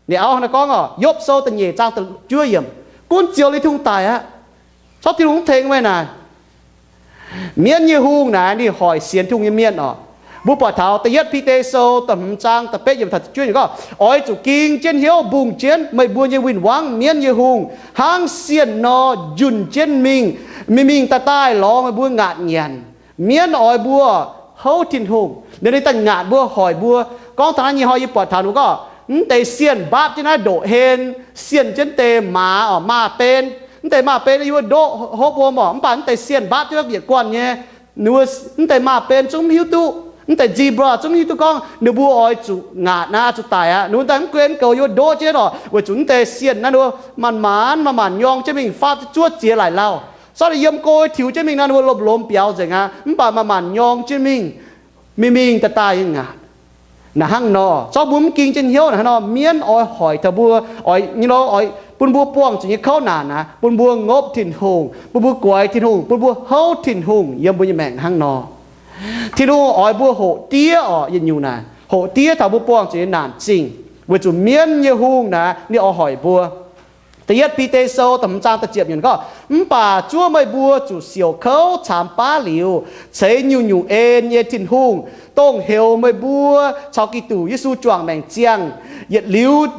Ninh auv hnangv naaiv gorngv oc, Yopv sou da'nyeic zaang da'juov yiemc, gunv zioux liuz Tin-Hungh daic aqv. Corc Tin-Hungh mv tengx meih naaic. Mienv nyei hungh naaic ninh hoic sienx Tin-Hungh nyei mienh oc. Mbuo buatc taux da'yietv Bide sou da'hmz zaang da'betv yiemc taux da'juov yiemc gorngv, oix zuqc ging jienv hnyouv mbungh jienv meih mbuo nyei win-wangv, mienv nyei hungh, hnangv sienh nor njunh jienv mingh, mingh mingh daaih daaih lorz meih mbuo ngaatc nyanc. Mienv oix mbuo houv Tin-Hungh, liuz ninh daaih ngaatc mbuo, hoic mbuo. Gorngv taux naaiv nyei hnoi yie buatc taux ninh gorngv, mv deix sienh mbaapv jienv naaiv ndoqc hlen, sienh jienv deix maaz oc, maaz-ben. Mv deix maaz-ben yie mbuo ndoqv hopv wuom oc, mv baac mv deix sienh mbaapv jienv naaiv yietc guanh nyei. Ninh mbuo mv deix maaz-ben zungv mv hiuv duqv, mv deix zebra zungv mv hiuv duqv gorngv ninh mbuo oix zuqc ngaatc naaiv, zuqc daic aqv. Ninh mbuo daaih mv guen goux yie mbuo ndoqv jienv oc, weic zuqc mv deix sienh naaiv ninh mbuo manc-manc manc-manc nyorng jienv mingh, faatv zuov ziex laaic lauh. Zorqv ninh yiem go tiux jienv mingh naaiv ninh mbuo lomh lomh biaux nzengc aqv, mv baac manc-manc nyorng jienv mingh, mingh mingh daaih daaih nyei ngaatc. Naaic hnangv nor, zorqv mbuo mv ging jienv hnyouv naaic hnangv nor, mienv oix hoic taux mbuo, oix nyei nor, oix bun mbuo buangh zuqc nyei kouv naanc naaic, bun mbuo ngopv Tin-Hungh, bun mbuo guaix Tin-Hungh, bun mbuo houv Tin-Hungh yiem mbuo nyei maengc hnangv nor. Tin-Hungh oix mbuo hoqc diev oc, yietc nyungc naaic, hoqc diev taux mbuo buangh zuqc nyei naanc zingh, weic zuqc mienv nyei hungh naaic ninh oix hoic mbuo. Da'yietv Bide sou da'hmz zaang da'ziepc yiemc gorngv, mv baac zuov meih mbuo zuqc siouc kouv caamx baav liuz, ceix nyungc-nyungc en nyei Tin-Hungh, dongh heuc meih mbuo caux Giduc Yesu juangc maengc ziangh, yietc liuz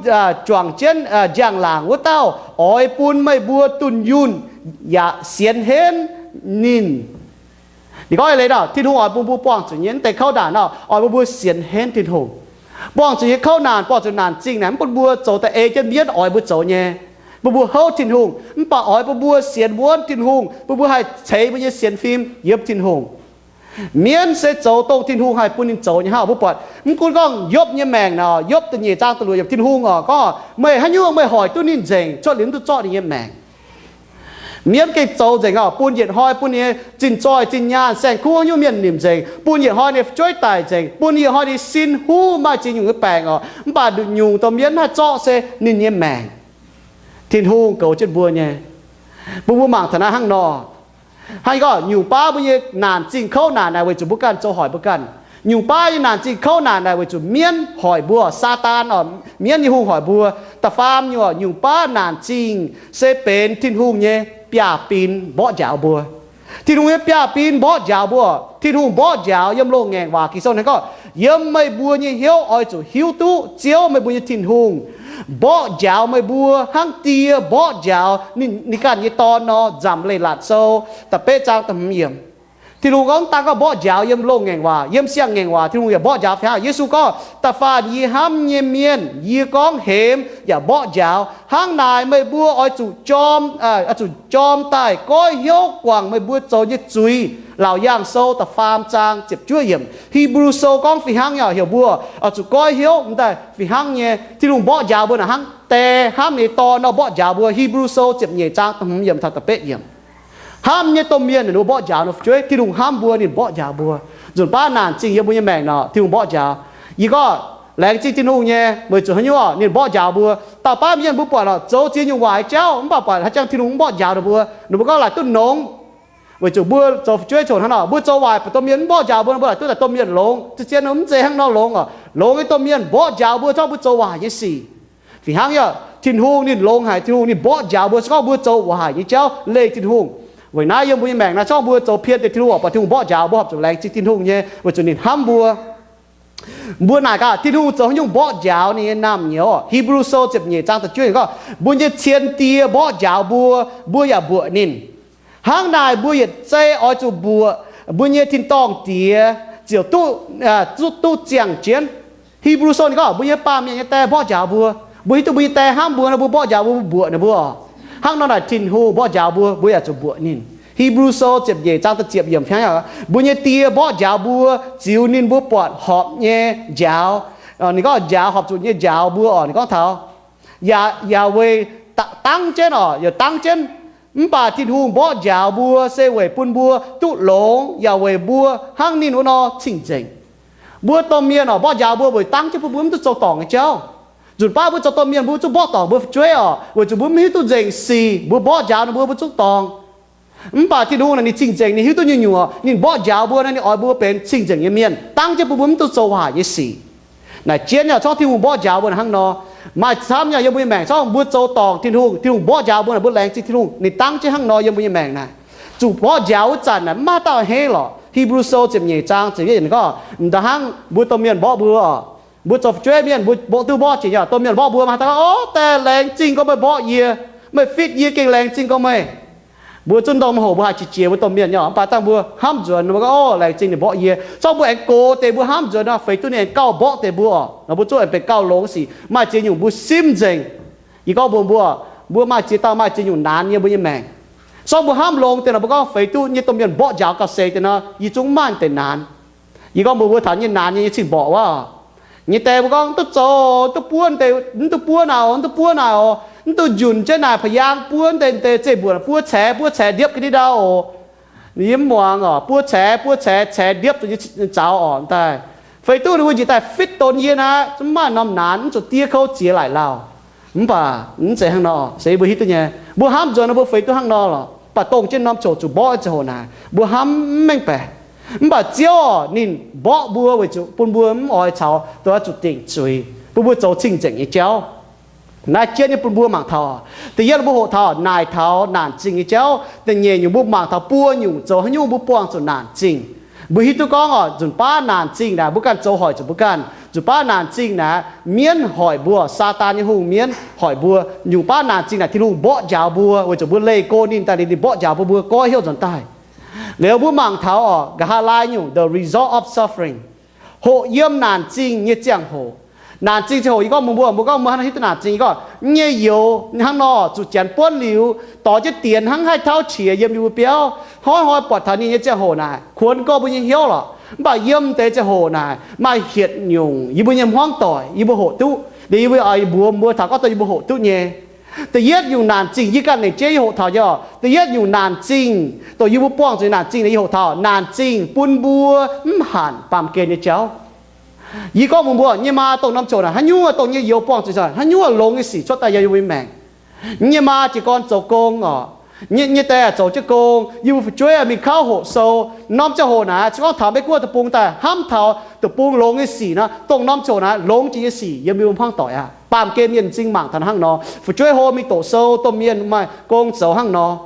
juangc jienv njang-laangc wuov dauh, oix bun meih mbuo dunh yunh yaac sienx henv ninh. Ninh gorngv eix leiz nor, Tin-Hungh oix bun mbuo buangh zuqc nyei mv deix kouv naanc nor, oix bun mbuo sienx henv Tin-Hungh. Buangh zuqc nyei kouv naanc, buangh zuqc naanc zingh naaic, mv bun mbuo zoux daaih ei jienv mienv oix mbuo zoux nyei, bun mbuo houv Tin-Hungh, mv baac oix bun mbuo sienx wuonv Tin-Hungh, bun mbuo haih ceix mbuo nyei sienx fim yiem Tin-Hungh. Mienv se zoux dongh Tin-Hungh haih bun ninh zoux nyei hnangv. Mbuo buatc mv gunv gorngv Yopv nyei maengc nor, Yopv da'nyeic zaang da'luoqc yiemc, Tin-Hungh oc gorngv, meih haaix nyungc meih hoic duqv ninh nzengc, cuotv liuz mv duqv zorqv ninh nyei maengc. Mienv gengh zoux nzengc oc, bun yietc hnoi bun ninh nyei zinh zoih, zinh nyaanh, saeng-kuv, haaix nyungc mienh nimc nzengc, bun yietc hnoi ninh nyei fu'jueiv daic nzengc, bun yietc hnoi ninh sin huv, maaih ziex nyungc nyei baengc oc, mv baac nduqc nyungc dorh mienv haih zorqv se ninh nyei maengc. Tin-Hungh goux jienv mbuo nyei. Bun mbuo mangc taux naaiv hnangv nor. Hnangv gorngv nyungc baav mbuo nyei naanc zingh kouv naanc naaic weic zuqc mbuo ganh zoux hoic mbuo ganh. Nyungc baav nyei naanc zingh kouv naanc naaic weic zuqc mienv hoic mbuo, Saadaan oc, mienv nyei hungh hoic mbuo. Da'faam nyungc, nyungc baav naanc zingh se benx Tin-Hungh nyei biaav-bin mborqv njaaux mbuo. Tin-Hungh nyei biaav-bin mborqv njaaux mbuo. Tin-Hungh mborqv njaaux yiem loz-ngaengc waac Ging-Sou hnangv gorngv, yiem meih mbuo nyei hnyouv oix zuqc hiuv duqv Ziouv, meih mbuo nyei Tin-Hungh, mborqv njaaux meih mbuo hnangv die mborqv njaaux ninh ganh nyei dorn nor. Nzamc Leiz-Latc Sou da'betv zaang da'hmz yiemc. Tin-Hungh gorngv, mv daan gorngv mborqv njaaux yiem loz-ngaengc waac, yiem siang-ngaengc waac Tin-Hungh yaac mborqv njaaux fih hnangv. Yesu gorngv, da'faanh yie hnamv nyei mienh yie gorngv hemx yaac mborqv njaaux. Hnangv naaic meih mbuo oix zuqc jorm, oix zuqc jorm daaih goiv hnyouv guangc meih mbuo zoux nyei zuiz. Laauc Yaangh Sou da'faam zaang ziepc juov yiemc. Hipv^lu Sou gorngv fih hnangv nyei, heuc mbuo oix zuqc goiv hnyouv daaih fih hnangv nyei. Tin-Hungh mborqv njaaux mbuo naaic hnangv die hnamv ninh dorn nor mborqv njaaux mbuo. Hipv^lu Sou ziepc nyeic zaang da'hmz yiemc taux da'betv yiemc. Hnamv nyei domh mienh ninh mbuo mborqv njaaux ninh fu'jueiv. Tin-Hungh hnamv mbuo, ninh mborqv njaaux mbuo. Nzunc baav naanc zingh yiem mbuo nyei maengc nor, Tin-Hungh mborqv njaaux. Yie gorngv laengz zingh Tin-Hungh nyei, weic zuqc haaix nyungc, ninh mborqv njaaux mbuo. Dauh baav mienh mbuo buatc oc, zoux ziex nyungc waaic jauv, mv baac buatc haaix jangx Tin-Hungh mv mborqv njaaux ninh mbuo, ninh mbuo gorngv laaic duqv nongx. Weic zuqc mbuo zoux fu'jueiv coc hnangv nor, mbuo zoux waaic bun domh mienh mv mborqv njaaux mbuo, mbuo laaic duqv daaih domh mienh longx. Za'gengh mv zeiz hnangv nor longx oc. Longx nyei domh mienh mborqv njaaux mbuo, zorqv mbuo zoux waaic nyei sic. Fih hnangv yaac Tin-Hungh ninh longx haic, Tin-Hungh ninh mborqv njaaux mbuo, se gorngv mbuo zoux waaic nyei jauv leih Tin-Hungh. Weic naaiv yiem mbuo nyei maengc naaic, zorqv mbuo zoux pien deix Tin-Hungh oc, baac Tin-Hungh mborqv njaaux mbuo horpc zuqc laengz zingh Tin-Hungh nyei, weic zuqc ninh hnamv mbuo. Mbuo naaic gaax, Tin-Hungh zoux haaix nyungc mborqv njaaux ninh nyei naamh nyouz oc? Hipv^lu Sou ziepc nyeic zaang da'juov gorngv, mbuo nyei cien die mborqv njaaux mbuo, mbuo yaac mbuoqc ninh. Hnangv naaic mbuo yietc zei oix zuqc mbuoqc mbuo nyei tin-dorngh Diex ziouc duqv, duqv, duqv ziangh jienv. Hipv^lu Sou ninh gorngv mbuo nyei baamh mienh nyei die mborqv njaaux mbuo. Mbuo hiuv duqv mbuo nyei die hnamv mbuo nor, mbuo mborqv njaaux mbuo, mbuo mbuoqc ninh mbuo oc. Hnangv nor naaic Tin-Hungh mborqv njaaux mbuo, mbuo yaac zuqc mbuoqc ninh. Hipv^lu Sou ziepc nyeic zaang da'ziepc yiemc hnangv, mbuo nyei die mborqv njaaux mbuo, ziux ninh mbuo buatc horpc nyei njaaux. Ninh gorngv njaaux horpc zuqc nyei njaaux mbuo oc. Ninh gorngv taux yaac, yaac weic dangv jienv oc, yaac dangv jienv. Mv baac Tin-Hungh mborqv njaaux mbuo se weic bun mbuo duqv longx, yaac weic mbuo hnangv ninh wuov nor cing-nzengc. Mbuo domh mienh oc, mborqv njaaux mbuo weic dangv jienv bun mbuo mv duqv zoux dorngc nyei jauv. Nzunc baav mbuo zoux domh mienh mbuo zuqc mborqv dorngc mbuo fu'jueiv oc, weic zuqc mbuo mv hiuv duqv nzengc sic, mbuo mborqv njaaux ninh mbuo, mbuo zuqc dorngc. Mv baac Tin-Hungh naaic ninh cing-nzengc, ninh hiuv duqv nyungc-nyungc, ninh mborqv njaaux mbuo naaic, ninh oix mbuo benx cing-nzengc nyei mienh, dangv jienv bun mbuo mv duqv zoux waaic nyei sic. Naaic jienv yaac zorngv Tin-Hungh mborqv njaaux mbuo naaic hnangv nor. Maaih camv yaac yiem mbuo nyei maengc, zorngv mbuo zoux dorngc Tin-Hungh, Tin-Hungh mborqv njaaux mbuo naaic, mbuo laengz zingh Tin-Hungh, ninh dangv jienv hnangv nor yiem mbuo nyei maengc naaic. Zuqc mborqv njaaux wuov zanc naaic mv maaih dauh a'hneiv lorqc. Hipv^lu Sou ziepc nyeic zaang ziepc yietv gorngv, m'daaih hnangv mbuo domh mienh mborqv mbuo oc. Mbuo zoux fu'jueiv mienh, mbuo mborqv duqv mborqv jiex nyei, domh mienh mborqv mbuo, maaih dauh gorngv, Ov, daaih laengz zingh gorngv meih mborqv yie, meih fitv yie gengh laengz zingh gorngv meih. Mbuo zungv ndorm hoc mbuo haih qiex jiez mbuo domh mienh nyei, mv baac dangh mbuo hnamv nzuonx mbuo gorngv, Ov, laengz zingh ninh mborqv yie. Zorngv mbuo aengx gox deix mbuo hnamv nzuonx nor, feix duqv ninh aengx gauh mborqv deix mbuo oc. Nor mbuo zungv aengx benx gauh longx sic. Maaih ziex nyungc mbuo simv nzengc. Yie gorngv mbuox mbuo, mbuo maaih ziex dauh maaih ziex nyungc naanx yie mbuo nyei maengc. Zorngv mbuo hnamv longx deix nor, mbuo gorngv feix duqv nyei domh mienh mborqv njaaux gauh seix deix nor, yie zungv maaih deix naanx. Yie gorngv mbuox mbuo taux nyei naanx nyei, nyei cing-mborqc wuov. Nyei die mbuo gorngv, Duqv zoux, duqv buov deix, mv duqv buov naaic oc, mv duqv buov naaic oc, mv duqv njunc jienv naaic pa'yaang buov deix, deix zeiv-mbuoqc buov caix, buov caix ndiepv ga'ndiev ndau oc. Yie mv muangx oc, buov caix, buov caix, caix ndiepv zuqc nyei zaux oc daaih. Feix duqv ninh mbuo njiec daaih fitv donx yie naaic, zungv maaih norm naanx, mv zuqc diev kouv ziex laaic lauh. Mv baac mv zeiz hnangv nor, se mbuo hiuv duqv nyei. Mbuo hnamv nzuonx nor mbuo feix duqv hnangv nor lorqc. Mv baac dongh jienv norm coc zuqc mborqv ziangh hoc naaic, mbuo hnamv mv mengh baeqc. Mv baac Ziouv oc, ninh mborqv mbuo weic zuqc bun mbuo mv oix caux dongh zuqc dingc zuiz, bun mbuo zoux cing-nzengc nyei jauv. Naaiv jienv nyei bun mbuo mangc taux, da'yietv mbuo hoqc taux naaic taux naanc zingh nyei jauv. Da'nyeic nyungc mbuo mangc taux buo nyungc zoux haaix nyungc mbuo buangh zuqc naanc zingh. Mbuo hiuv duqv gorngv oc, nzunc baav naanc zingh naaic mbuo ganh zoux hoic zuqc mbuo ganh. Nzunc baav naanc zingh naaic mienv hoic mbuo, Saadaan nyei hungh mienv hoic mbuo. Nyungc baav naanc zingh naaic Tin-Hungh mborqv njaaux mbuo weic zuqc mbuo leih go ninh daaih, ninh mborqv njaaux mbuo, mbuo goiv hnyouv nzuonx daaih. Liuz mbuo mangc taux oc, nqa'haav laai nyungc, the result of suffering, hoqc yiem naanc zingh nyei ziangh hoc. Naanc zingh ziangh hoc yie gorngv mbuox mbuo, mbuo gorngv mbuo hnangv naaiv hiuv duqv naanc zingh, yie gorngv nyei youz hnangv nor zuqc janx buonv liuz, dorh jienv dienx hnangv haih tauv qiex yiem yie mbuo biauv. Hnoi-hnoi buatc taux ninh nyei ziangh hoc naaic, kuonx gorngv mbuo nyei hnyouv lorqc. Mv baac yiem deix ziangh hoc naaic maaih hietc nyungc yie mbuo nyei hmuangv doic yie mbuo hoqc duqv. Liuz yie mbuo oix mbuox mbuo taux gorngv dongh yie mbuo hoqc duqv nyei. Da'yietv nyungc naanc zingh yie ganh lengc jeiv yie hoqc taux nyei oc. Da'yietv nyungc naanc zingh dongh yie mbuo buangh zuqc naanc zingh naaic yie hoqc taux naanc zingh bun mbuo mv hanc baamh gen nyei jauv. Yie gorngv mbuox mbuo, nyei maa dongh norm coc naaic haaix nyungc dongh nyei youz buangh zuqc haaix nyungc longx nyei sic cuotv daaih yiem yie mbuo nyei maengc. Nyei maa jiez gorn zoux gong oc. Nyei, nyei die zoux jienv gong, yie mbuo fu'jueiv mingh kauv hoqc sou. Norm ziangh hoc naaic se gorngv taux Meiv Guoqv deic-bung daaih hnamv taux deic-bung longx nyei sic nor, dongh norm coc naaic longx jiex nyei sic yiem yie mbuo hmuangv doic aqv. Baamh gen mienh m'zing mangc taux hnangv nor, fu'jueiv hlo mingh doqc sou, domh mienh maaih gong zoux hnangv nor.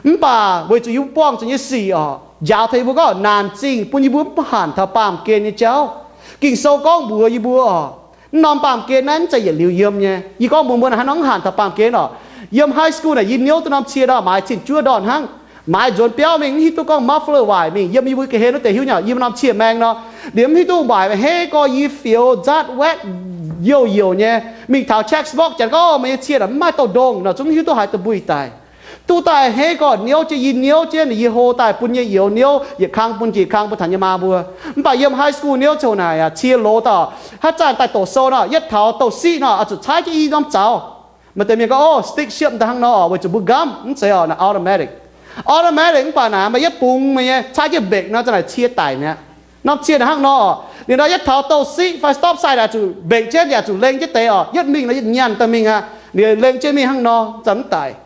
Mv baac weic zuqc yie mbuo buangh zuqc nyei sic oc, njaaux taux yie mbuo gorngv naanc zingh bun yie mbuo mv hanc taux baamh gen nyei jauv. Ging-Sou gorngv mbuox yie mbuo oc, mv norm baamh gen naaiv mv zeiz yietc liuz yiem nyei. Yie gorngv mbuox mbuo naaic hnangv nor mv hanc taux baamh gen oc. Yiem high school naaic yie niouv duqv norm cie ndorn, maaiz cin-juov ndorn hnangv. Maaiz nzuonx biauv mingh mv hiuv duqv gorngv muffler waaic mingh, yiem yie mbuo ga'hlen wuov deix hiuv nyei, yie mbuo norm cie maeng nor, liemh mv hiuv duqv waaic hei gorx yie fioux nzaatv waetv youh youh nyei. Mingh taux check box janx gorngv, Meih nyei cie naaic mv maaih douh ndongh nor, zungv mv hiuv duqv haaix deix mbuo daic. Duqv daaih hei gorx niouv jienv, yie niouv jienv, yie hlo daaih bun nyei youz niouv yietc kang bun njiec kang bun taux nyei maa mbuo. Mv baac yiem high school niouv ziouc naaic cie loz dauh, haaix zanc daaih doqc sou nor, yietv taux douz-siqv nor, oix zuqc caaiv jienv i norm zaux. Maaih deix mienh gorngv, Ov, stick shift daaih hnangv nor weic zuqc mbuo nqamv. Mv zeiz oc, naaiv automatic. Automatic mv baac naaic meih yietv bungx meih nyei caaiv jienv mbetc nor, za'naaic cie daic mi'aqv. Norm cie naaic hnangv nor oc. Liuz nor yietv taux douz-siqv fai stop sign naaic zuqc mbetc jienv yaac zuqc lengh jienv deix oc. Yietv mingh nor yietv nyaanh daaih mingh aqv. Liuz lengh jienv mingh hnangv nor za'gengh mv daic.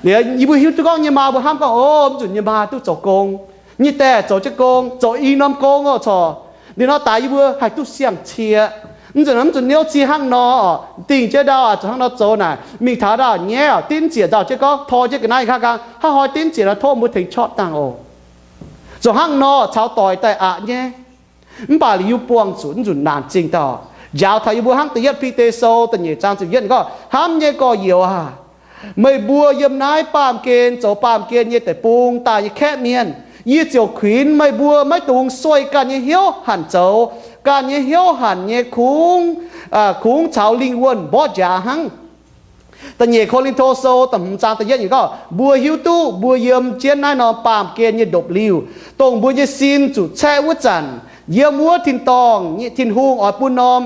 Liuz yie mbuo hiuv duqv gorngv nyei maa mbuo hnamv gorngv, o, mv nzunc nyei maa duqv zoux gong, nyei daeh zoux jienv gong, zoux i norm gong oc, corc. Liuz nor daaih yie mbuo haih duqv siang-cie. Mv nzunc, mv nzunc niouv cie hnangv nor, dingh jienv ndau zuqc hnangv nor zoux naaic, mingh taux ndau nyaiv oc, dinv ziec nzauh jienv gorngv, tor jienv ga'naaiv nqa'haav nqaang, haaix hnoi dinv ziec nor tov mbuo tengx corc dangh oc. Zoux hnangv nor caux doic daaih aqc nyei. Mv baac liuz yie buangh zuqc mv nzunc naanc zingh dauh. Njaaux taux yie mbuo hnangv da'yietv Bide Sou da'nyeic zaang ziepc yietv gorngv, hnamv nyei gorx-youz aac, meih mbuo yiem naaiv baamh gen zoux baamh gen nyei deic-bung daaih nyei kaeqv mienh, yie ziouc kuinx meih mbuo maiv dungx sueih ganh nyei hnyouv hanc zoux, ganh nyei hnyouv hanc nyei kungx, kungx caux lingh wuonh mborqv njaaux hnangv. Da'nyeic Ko^lin^to Sou da'hmz zaang da'yietv gorngv, mbuo hiuv duqv mbuo yiem jienv naaiv norm baamh gen nyei ndopv-liuh, dongh mbuo nyei sin zuqc caeqv wuov zanc, yiem wuov tin-dorngh Tin-Hungh oix bun norm,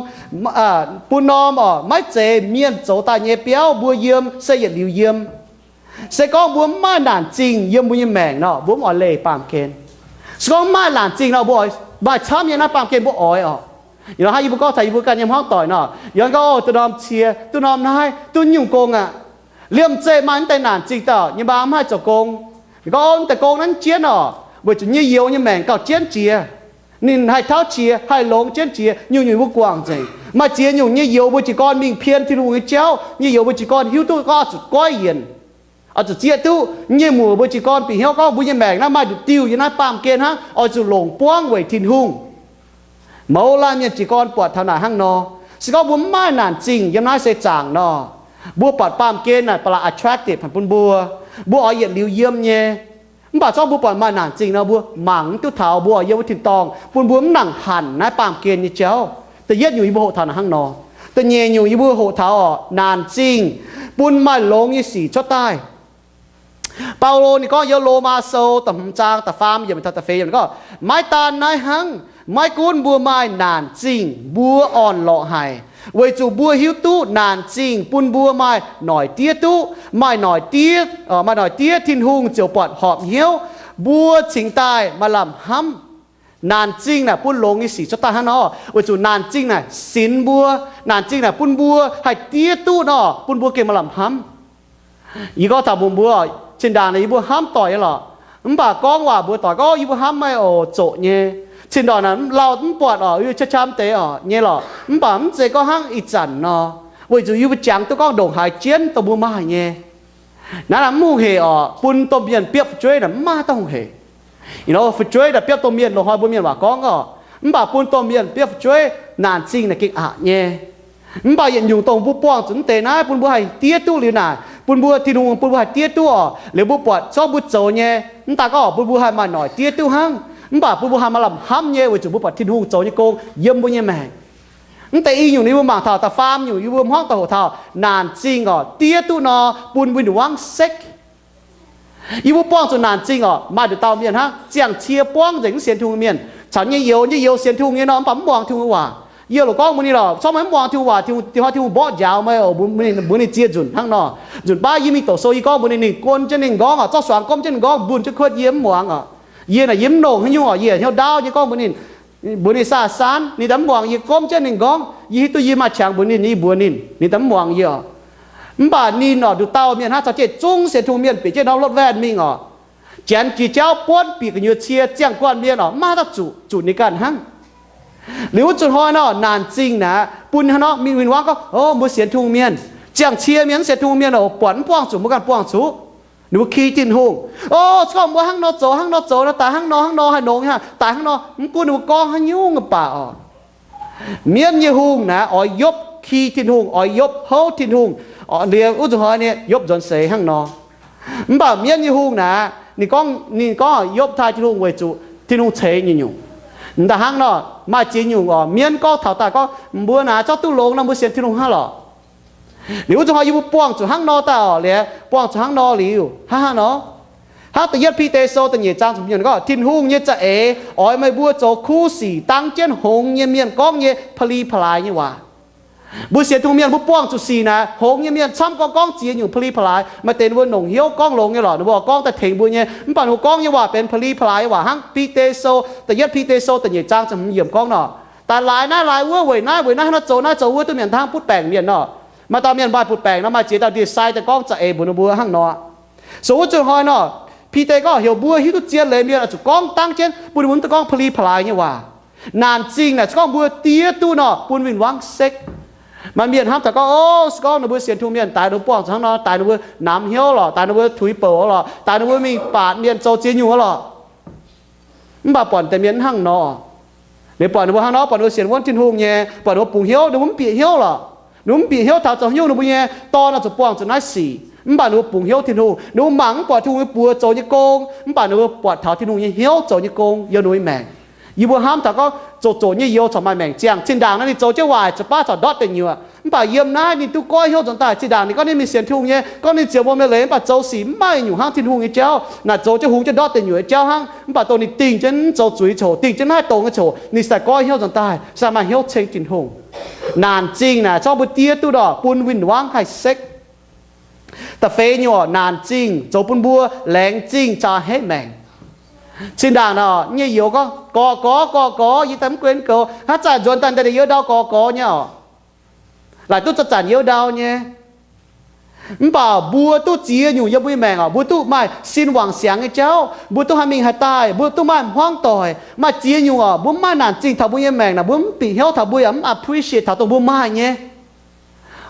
bun norm oc, maiv zeiz mienh zoux daaih nyei biauv mbuo yiem se yietc liuz yiem. Se gorngv mbuo mv maaih naanc zingh yiem mbuo nyei maengc nor, mbuo mv oix leih baamh gen. Se gorngv mv maaih naanc zingh nor, mbuo maaih camv nyei naaiv baamh gen mbuo oix oc. Ih hnoi hnangv yie mbuo gorngv taux yie mbuo ganh nyei hmuangv doic nor, yie gorngv, o, duqv norm cie, duqv norm naaiv, duqv nyungc gong aqv. Liemh zeih maaih mv deix naanc zingh dauh nyei maa mv haih zoux gong. Ninh gorngv, o, mv deix gong naaiv mv jienv oc, weic zuqc nyei youz nyei maengc gauh jienv jiex. Ninh haih tauv qiex, haih longx jienv jiex, nyungc-nyungc mbuo guangc nzengc. Maaih ziex nyungc nyei youz mbuo jiez gorn mingh pien Tin-Hungh nyei jauv, nyei youz mbuo jiez gorn hiuv duqv gorngv oix zuqc goiv yienc, oix zuqc zieqv duqv. Nyei muoc mbuo jiez gorn bieqc hnyouv gorngv mbuo nyei maengc naaiv maaih nduqc diuh yiem naaiv baamh gen hnangv, oix zuqc longc buangv weic Tin-Hungh. Mouz laanh mienh jiez gorn buatc taux naaic hnangv nor. Se gorngv mbuo mv maaih naanc zingh yiem naaiv seix zaangc nor, mbuo buatc baamh gen naaic ba'laqc attractive hanc bun mbuo, mbuo oix yietc liuz yiem nyei. Mv baac zorqv mbuo buatc maaih naanc zingh nor, mbuo mangc mv duqv taux, mbuo oix yiem wuov tin-dorngh bun mbuo mv nangc hanc naaiv baamh gen nyei jauv. Da'yietv nyungc yie mbuo hoqc taux naaic hnangv nor. Da'nyeic nyungc yie mbuo hoqc taux oc, naanc zingh bun maaih longx nyei sic cuotv daaih. Baulo ninh gorngv yiem Lomaa Sou da'hmz zaang da'faam yiemc taux da'feix yiemc gorngv, maiv daan naaiv hnangv, maiv gunv mbuo maaih naanc zingh mbuo orn-lorqc haic, weic zuqc mbuo hiuv duqv naanc zingh bun mbuo maaih noic diev duqv. Maaih noic diev, maaih noic diev Tin-Hungh ziouc buatc horpc hnyouv, mbuo cingx daaih maaih lamh hnamv. Naanc zingh naaic bun longx nyei sic cuotv daaih hnangv nor, weic zuqc naanc zingh naaic sinx mbuo, naanc zingh naaic bun mbuo haih diev duqv nor, bun mbuo gengh maaih lamh hnamv. Yie gorngv taux mbuo, mbuo zinh ndaangc naaic yie mbuo hnamv doic nyei lorqc. Mv baac gorngv waac mbuox doic gorngv, o, yie mbuo hnamv meih oc, zoqc nyei. Zinh ndaangc naaic lauh mv buatc oc, qam qam deix oc nyei lorqc. Mv baac mv zeiz gorngv hnangv ih zanc nor, weic zuqc yie mbuo jangx duqv gorngv ndongc haaix jienv dongh mbuo maaih nyei. Naaiv naaic mv hungh hec oc, bun domh mienh biopv fu'jueiv naaic mv maaih dauh hungh hec. Ih nor fu'jueiv naaic biopv domh mienh, loz-hnoi mbuo mienh waac gorngv oc. Mv baac bun domh mienh biopv fu'jueiv, naanc zingh naaic gengh aqc nyei. Mv baac yietc nyungc dongh mbuo buangh zuqc mv deix naaiv bun mbuo haih diev duqv liuz naaic, bun mbuo, Tin-Hungh bun mbuo haih diev duqv oc. Liuz mbuo buatc zorqv mbuo zoux nyei, mv daan gorngv bun mbuo haih maaih noic diev duqv hnangv, mv baac bun mbuo haih maaih lamh hnamv nyei, weic zuqc mbuo buatc Tin-Hungh zoux nyei gong yiem mbuo nyei maengc. Mv deix i nyungc yie mbuo mangc taux, da'faam nyungc yie mbuo hmuangv doic hoqc taux naanc zingh oc, diev duqv nor, bun mbuo nyei wangv sekv. Yie mbuo buangh zuqc naanc zingh oc, maaih nduqc dauh mienh hnangv ziangh cie buangv nzengc mv sienx Tin-Hungh mienh, caux nyei youz, nyei youz sienx Tin-Hungh nyei nor, mv baac mv muangx Tin-Hungh waac. Yie loc gorngv mbuox ninh lorqc, corc maiv muangx Tin-Hungh waac, Tin-Hungh, Tin-Hungh mborqv njaaux meih oc, mbuox ninh ziex nzunc hnangv nor. Nzunc baav yie mingh doqc sou, yie gorngv mbuox ninh, ninh guon jienv ninh nqorngv oc, zorqv suangx gomv jienv ninh nqorngv, mbuo jienv kuotv yie mv muangx oc. Yie naaic yie mv longc haaix nyungc oc, yie hnyouv ndaauv nyei gorngv mbuox ninh, mbuox ninh saah saanv, ninh daaih mv muangx yie, gomv jienv ninh nqorngv. Yie hiuv duqv yie maaih qangx mbuox ninh, yie mbuox ninh, ninh daaih mv muangx yie oc. Mv baac ninh oc, nduqc dauh mienh hnangv caux jienv zungv sienx Tin-Hungh mienh bieqc jienv norm lotv waenv mingh oc, janx jiex jauv buonv bieqc gu'nyuoz cie ziangh guanh mienh oc, mv maaih dauh zuqc, zuqc ninh ganh hnangv. Liuz wuov zuqc hnoi nor naanc zingh naaic bun hnangv nor mingh win-wangv gorngv, o, mbuo sienx Tin-Hungh mienh, ziangh cie mienh mv sienx Tin-Hungh mienh oc, buatc mv buangh zuqc, mbuo ganh buangh zuqc. Ninh mbuo ki Tin-Hungh, o, se gorngv mbuo hnangv nor zoux, hnangv nor zoux nor, daaih hnangv nor hnangv nor haih nongx, daaih hnangv nor. Mv gunv ninh mbuo gorngv haaix nyungc mv baac oc, mienv nyei hungh naaic oix Yopv ki Tin-Hungh, oix Yopv houv Tin-Hungh. Liuz wuov zuqc hnoi ninh Yopv nzuonx seix hnangv nor. Mv baac mienv nyei hungh naaic ninh gorngv, ninh gorngv Yopv taaih Tin-Hungh weic zuqc Tin-Hungh ceix nyei nyungc. Daaih hnangv nor, maaih ziex nyungc oc, mienv gorngv taux daaih gorngv mbuo naaic zorqv duqv longx nor mbuo sienx Tin-Hungh hnangv lorqc. Liuz wuov zuqc hnoi yie mbuo buangh zuqc hnangv nor daaih oc, liuz buangh zuqc hnangv nor liuz hnangv haaix nor, hnangv da'yietv Bide Sou da'nyeic zaang ziepc hmz gorngv, Tin-Hungh nyei za'eix oix meih mbuo zoux kuv sic dangv jienv hngongx nyei mienh gorngv nyei pa'li pa'laaix nyei waac. Mbuo sienx Tin-Hungh mienh mbuo buangh zuqc sic naaic, hngongx nyei mienh camv gorngv gorngv ziex nyungc pa'li pa'laaix. Maaih deix ninh mbuo nongc hnyouv gorngv longx nyei lorqc, ninh mbuo gorngv daaih tengx mbuo nyei. Mv baac ninh mbuo gorngv nyei waac benx pa'li pa'laaix nyei waac, hnangv Bide Sou, da'yietv Bide Sou da'nyeic zaang ziepc hmz yiemc gorngv nor, daaih laaix naaiv laaix wuov, weic naaiv weic naaiv, hnangv nor zoux naaiv zoux wuov, duqv mienh hnangv butv baengc mienh nor. Maaih dauh mienh maaih butv baengc nor, maaih ziex dauh ndie-sai daaih gorngv za'eix mbuox ninh mbuo hnangv nor. So wuov zuqc hnoi nor, Bide gorngv heuc mbuo hiuv duqv zien leiz mienh oix zuqc gorngv dangv jienv, bun ninh mbuo mv duqv gorngv pa'li pa'laaix nyei waac. Naanc zingh naaic se gorngv mbuo diev duqv nor, bun win-wangv sekv. Maaih mienh hnamv taux gorngv, o, se gorngv ninh mbuo sienx Tin-Hungh mienh daix ninh mbuo buangh zuqc hnangv nor, daix ninh mbuo namx hnyouv lorqc, daix ninh mbuo tuix bouc lorqc, daix ninh mbuo mingh baatc mienh zoux ziex nyungc lorqc. Mv baac buatc deix mienh mv hnangv nor. Ninh buatc ninh mbuo hnangv nor, buatc ninh mbuo sienx wuonv Tin-Hungh nyei, buatc ninh mbuo bungx hnyouv, ninh mbuo mv bieqc hnyouv lorqc. Ninh mbuo mv bieqc hnyouv taux zoux haaix nyungc ninh mbuo nyei dorn nor zuqc buangh zuqc naaiv sic. Mv baac ninh mbuo bungx hnyouv Tin-Hungh, ninh mbuo mangc mv buatc Tin-Hungh nyei buoz zoux nyei gong, mv baac ninh mbuo buatc taux Tin-Hungh nyei hnyouv zoux nyei gong yiem ninh mbuo nyei maengc. Yie mbuo hnamv taux gorngv zoqc zoqc nyei youz corc maaih maengc ziangh. Zinh ndaangc naaiv ninh zoux jienv waaic, za'baav corc ndortv deic nyuoqc. Mv baac yiem naaiv ninh duqv goiv hnyouv nzuonx daaih. Zinh ndaangc ninh gorngv ninh mingh sienx Tin-Hungh nyei, gorngv ninh ziouc muangx mienh leiz, mv baac zoux sic mv maaih nyungc hnangv Tin-Hungh nyei jauv. Naaic zoux jienv hungx jienv ndortv deic nyuoqc nyei jauv hnangv. Mv baac dongh ninh dingh jienv zoux zuiz coc, dingh jienv naaiv dongz nyei coc, ninh se daaih goiv hnyouv nzuonx daaih, se daaih maaih hnyouv ceng Tin-Hungh. Naanc zingh naaic, se gorngv mbuo diev duqv nor, bun win-wangv haih sekv. Da'feix nyungc, naanc zingh zoux bun mbuo laengz zingh caux a'hneiv maengc. Zinh ndaangc nor, nyei youz gorngv, gorx-gorx, gorx-gorx, yie daaih mv guen goux, haaix zanc nzuonx daaih daaih yiem ndau gorx-gorx nyei oc. Laaic duqv zanc-zanc yiem ndau nyei. Mv baac mbuo duqv ziex nyungc yiem mbuo nyei maengc oc, mbuo duqv maaih sin wangc siangx nyei jauv, mbuo duqv haih mingh haih daaih, mbuo duqv maaih hmuangv doic, maaih ziex nyungc oc, mbuo mv maaih naanc zingh taux mbuo nyei maengc naaic, mbuo mv bieqc hnyouv taux mbuo yaac mv appreciate taux dongh mbuo maaih nyei.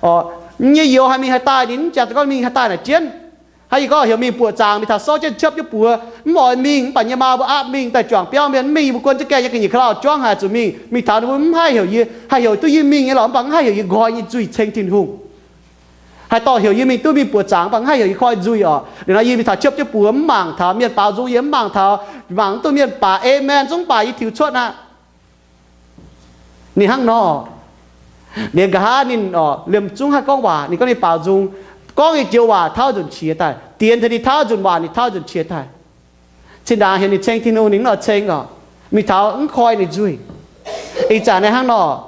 Oc, nyei youz haih mingh haih daaih, ninh mv jangx daaih gorngv mingh haih daaih naaic jienv. Haaix, yie gorngv heuc mingh buoqc zaangc, mingh taux souv jienv ciepv jienv buoz, mv oix mingh, mv baac nyei maa mbuo aapv mingh daaih juangc biauv mienh, mv mingh yie mbuo guon jienv gaengh nyei ga'nyiec ka'lauh juangv haic zuqc mingh, mingh taux ninh mbuo mv haih heuc yie, haih heuc duqv yie mingh nyei lorqc, mv baac mv haih heuc yie nqoi nyei nzuih ceng Tin-Hungh. Haih dorh heuc yie mingh duqv mingh buoqc zaangc, mv baac mv haih heuc yie nqoi nzuih oc. Liuz nor yie mingh taux ciepv jienv buoz, mv mangc taux mienh baaux nzung, yie mv mangc taux, mangc mv duqv mienh baac amen, zungv baac yie tiux cuotv aqv. Ninh hnangv nor. Liemh nqa'haav ninh oc, liemh zungv haih gorngv waac, ninh gorngv ninh baaux nzung, gorngv nyei joux waac tauv nzunc qiex daaih, dienx taux ninh tauv nzunc waac, ninh tauv nzunc qiex daaih. Cin ndaangc heuc ninh ceng Tin-Hungh, ninh mv oix ceng oc, mingh taux mv koi ninh nzuih. Ih zanc naaiv hnangv nor,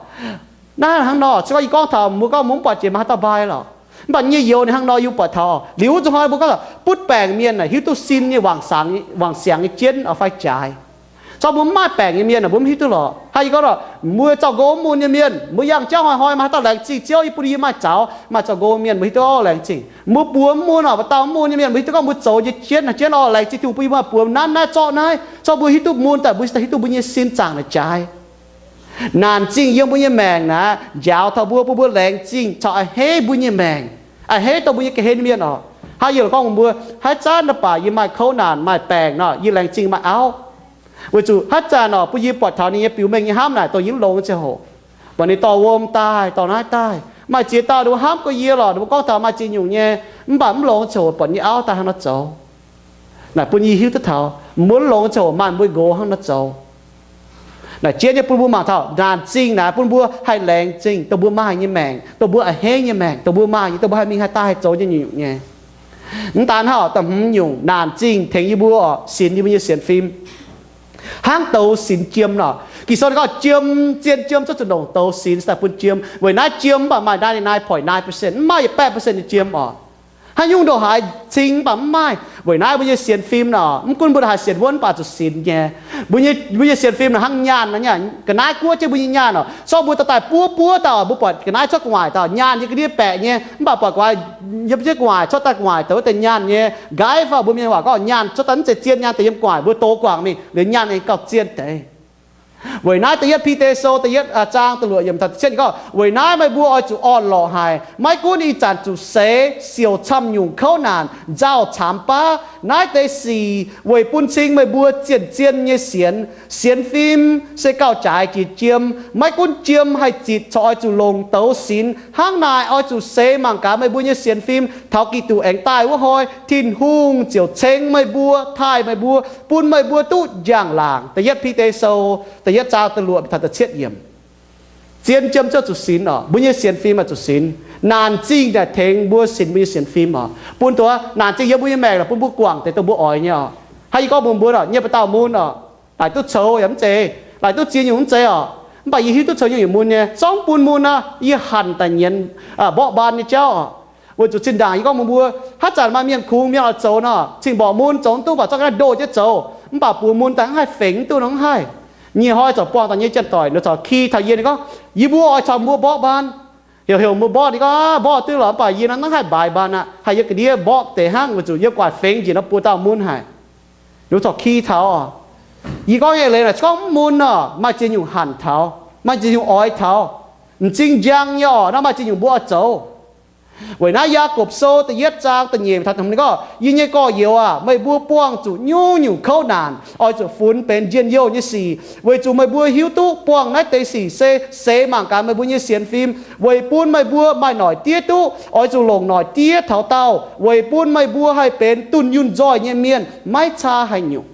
naaiv hnangv nor, se gorngv yie gorngv taux mbuo gorngv mbuo mv buatc jiex maaih haaix dauh mbai lorqc. Mv baac nyei youz ninh hnangv nor yie buatc taux, liuz wuov zuqc hnoi mbuo gorngv butv baengc mienh naaic hiuv duqv sin nyei wangc siangx, wangc siangx nyei jienv oix fai jaaix. Zorqv mbuo mv maaih baengc nyei mienh naaic mbuo mv hiuv duqv lorqc. Hnangv yie gorngv lorqc, mbuo zorqv nqox mv mun nyei mienh, mbuo yangh jauv hnoi-hnoi maaih haaix dauh laengz zingh Ziouv, yie bun yie maaih zaux, maaih zorqv nqox mienh mbuo hiuv duqv laengz zingh. Mbuo buoz mv mun oc, mbuo dauh mv mun nyei mienh mbuo hiuv duqv gorngv mbuo zoux nyei jienv naaic jienv oc, laengz zingh Tin-Hungh bun yie maaih buoz nanv naaiv zorqv naaiv, zorqv mbuo hiuv duqv mun daaih mbuo hiuv duqv bun nyei sin zaangc naaic jaaix. Naanc zingh yiem mbuo nyei maengc naaic njaaux taux mbuo, bun mbuo laengz zingh caux a'hneiv mbuo nyei maengc, a'hneiv dongh mbuo nyei ga'hlen mienh oc. Hnangv yie lorqc gorngv mbuo, haaix zanc naaic baac yie maaih kouv naanc, maaih baengc nor, yie laengz zingh maaih auv. Weic zuqc haaix zanc oc, bun yie buatc taux ninh nyei biux mengh nyei hnamv naaic dongh yie mv longx ziangh hoc, buatc ninh dorh wuom daaih, dorh naaiv daaih. Maaih ziex dauh ninh mbuo hnamv gorx yie lorqc, ninh mbuo gorngv taux maaih ziex nyungc nyei, mv baac mv longx ziangh hoc buatc yie auv daaih hnangv nor zoux. Naaic bun yie hiuv duqv taux mbuo mv longx ziangh hoc maaih mbuo nqox hnangv nor zoux. Naaic jienv nyei bun mbuo mangc taux naanc zingh naaic bun mbuo haih laengz zingh dongh mbuo maaih nyei maengc, dongh mbuo a'hneiv nyei maengc, dongh mbuo maaih nyei, dongh mbuo haih mingh haih daaih haih zoux nyei nyungc-nyungc nyei. Mv daan hnangv, da'hmz nyungc naanc zingh tengx yie mbuo oc, sinx yie mbuo nyei sienx fim. Hnangv douz sinx jiem nor, Ging-Sou ninh gorngv jiem, zien jiem cuotv zuqc ndongc douz sinx daaih bun jiem. Weic naaiv jiem mv baac maaih ninety-nine point nine percent, mv maaih yietc baeqv percent nyei jiem oc. Haaix nyungc ndongc haaix cing mv baac mv maaih. Weic naaiv mbuo nyei sienx fim nor, mv gunv mbuo ndongc haaix sienx wuonv mv baac zuqc sinx nyei. Mbuo nyei, mbuo nyei sienx fim nor hnangv nyaanh nor, ga'naaiv guoqv jienv mbuo nyei nyaanh oc. Zorqv mbuo dorh daaih buov buov dauh, mbuo buatc ga'naaiv cuotv gu'nguaaic dauh nyaanh yiem ga'ndiev baeqc nyei, mv baac buatc gu'nguaaic yiem jienv gu'nguaaic cuotv daaih gu'nguaaic douc wuov deix nyaanh nyei. Nqaiv fai mbuo mienh waac gorngv nyaanh cuotv daaih mv zeiz zien nyaanh deix yiem gu'nguaaic, mbuo dox guangc mingh liuz nyaanh aengx gauh zien deix. Weic naaiv da'yietv Bide Sou da'yietv zaang da'luoqc yiemc taux da'cietv gorngv, weic naaiv meih mbuo oix zuqc orn-lorqc haic, maiv gunv ih zanc zuqc seix, siouc camv-nyungc kouv naanc, nzauh caamx baav naaiv deix sic, weic bun cing meih mbuo zien-zien nyei sienx. Sienx fim se gauh jaaix jiex jiem. Maiv gunv jiem haih zitc corc oix zuqc longc douz sinx. Hnangv naaic oix zuqc seix mangc gaax meih mbuo nyei sienx fim taux Giduc aengx daaih wuov hnoi, Tin-Hungh ziouc ceng meih mbuo, taaih meih mbuo, bun meih mbuo duqv njang-laangc. Da'yietv Bide Sou da'yietv zaang da'luoqc taux da'cietv yiemc. Zien jiem ziouc zuqc sinx oc. Mbuo nyei sienx fim oix zuqc sinx. Naanc zingh naaic tengx mbuo sinx mbuo nyei sienx fim oc. Bun duqv naanc zingh yiem mbuo nyei maengc naaic bun mbuo guangc deix dongh mbuo oix nyei oc. Hnangv yie gorngv mbuox mbuo oc, nyei ba'dauh mun oc, laaic duqv coux yaac mv zeiz, laaic duqv ziex nyungc mv zeiz oc. Mv baac yie hiuv duqv coux nyungc mun nyei, zorqv mv bun mun nor, yie hanc daaih nyienz mborqv mbaan nyei jauv oc. Weic zuqc zinh ndaangc yie gorngv mbuox mbuo, haaix zanc maaih mienh kungx mienh oix zoux nor, cing mborqc mun zoux mv duqv, mv baac zorqv ga'naaiv ndoh jienv zoux, mv baac buoz mun daaih mv haih fengx mv duqv nor mv haih. Nyic hnoi zorc buangh daaih nyei janx-doic nor corc ki taux yie, ninh gorngv, yie mbuo oix caux mbuo mborqv mbaan. Heuc heuc mbuo mborqv ninh gorngv, mborqv duqv lorqc, mv baac yie nor maiv haih mbaix mbaanh aqv, haih yie ga'ndiev mborqv deix hnangv, weic zuqc yie guaix fengx njiec nor buo dauh mun haic. Ninh corc ki taux oc. Yie gorngv nyei leiz naaic, se gorngv mv mun nor, maaih ziex nyungc hanc taux, maaih ziex nyungc oix taux, m'zing njang nyei oc, naaiv maaih ziex nyungc mbuo oix zoux. Weic naaiv Yaagorpc Sou da'yietv zaang da'nyeic taux ninh gorngv, Yie nyei gorx-youz aah, meih mbuo buangh zuqc nyungc-nyungc kouv naanc oix zuqc funx benx njien-youh nyei sic, weic zuqc meih mbuo hiuv duqv buangh naaiv deix sic se seix mangc gaax meih mbuo nyei sienx fim, weic bun meih mbuo maaih noic diev duqv, oix zuqc longc noic diev taux daauh, weic bun meih mbuo haih benx dunh yunh nzoih nyei mienh, maiv caa haaix nyungc.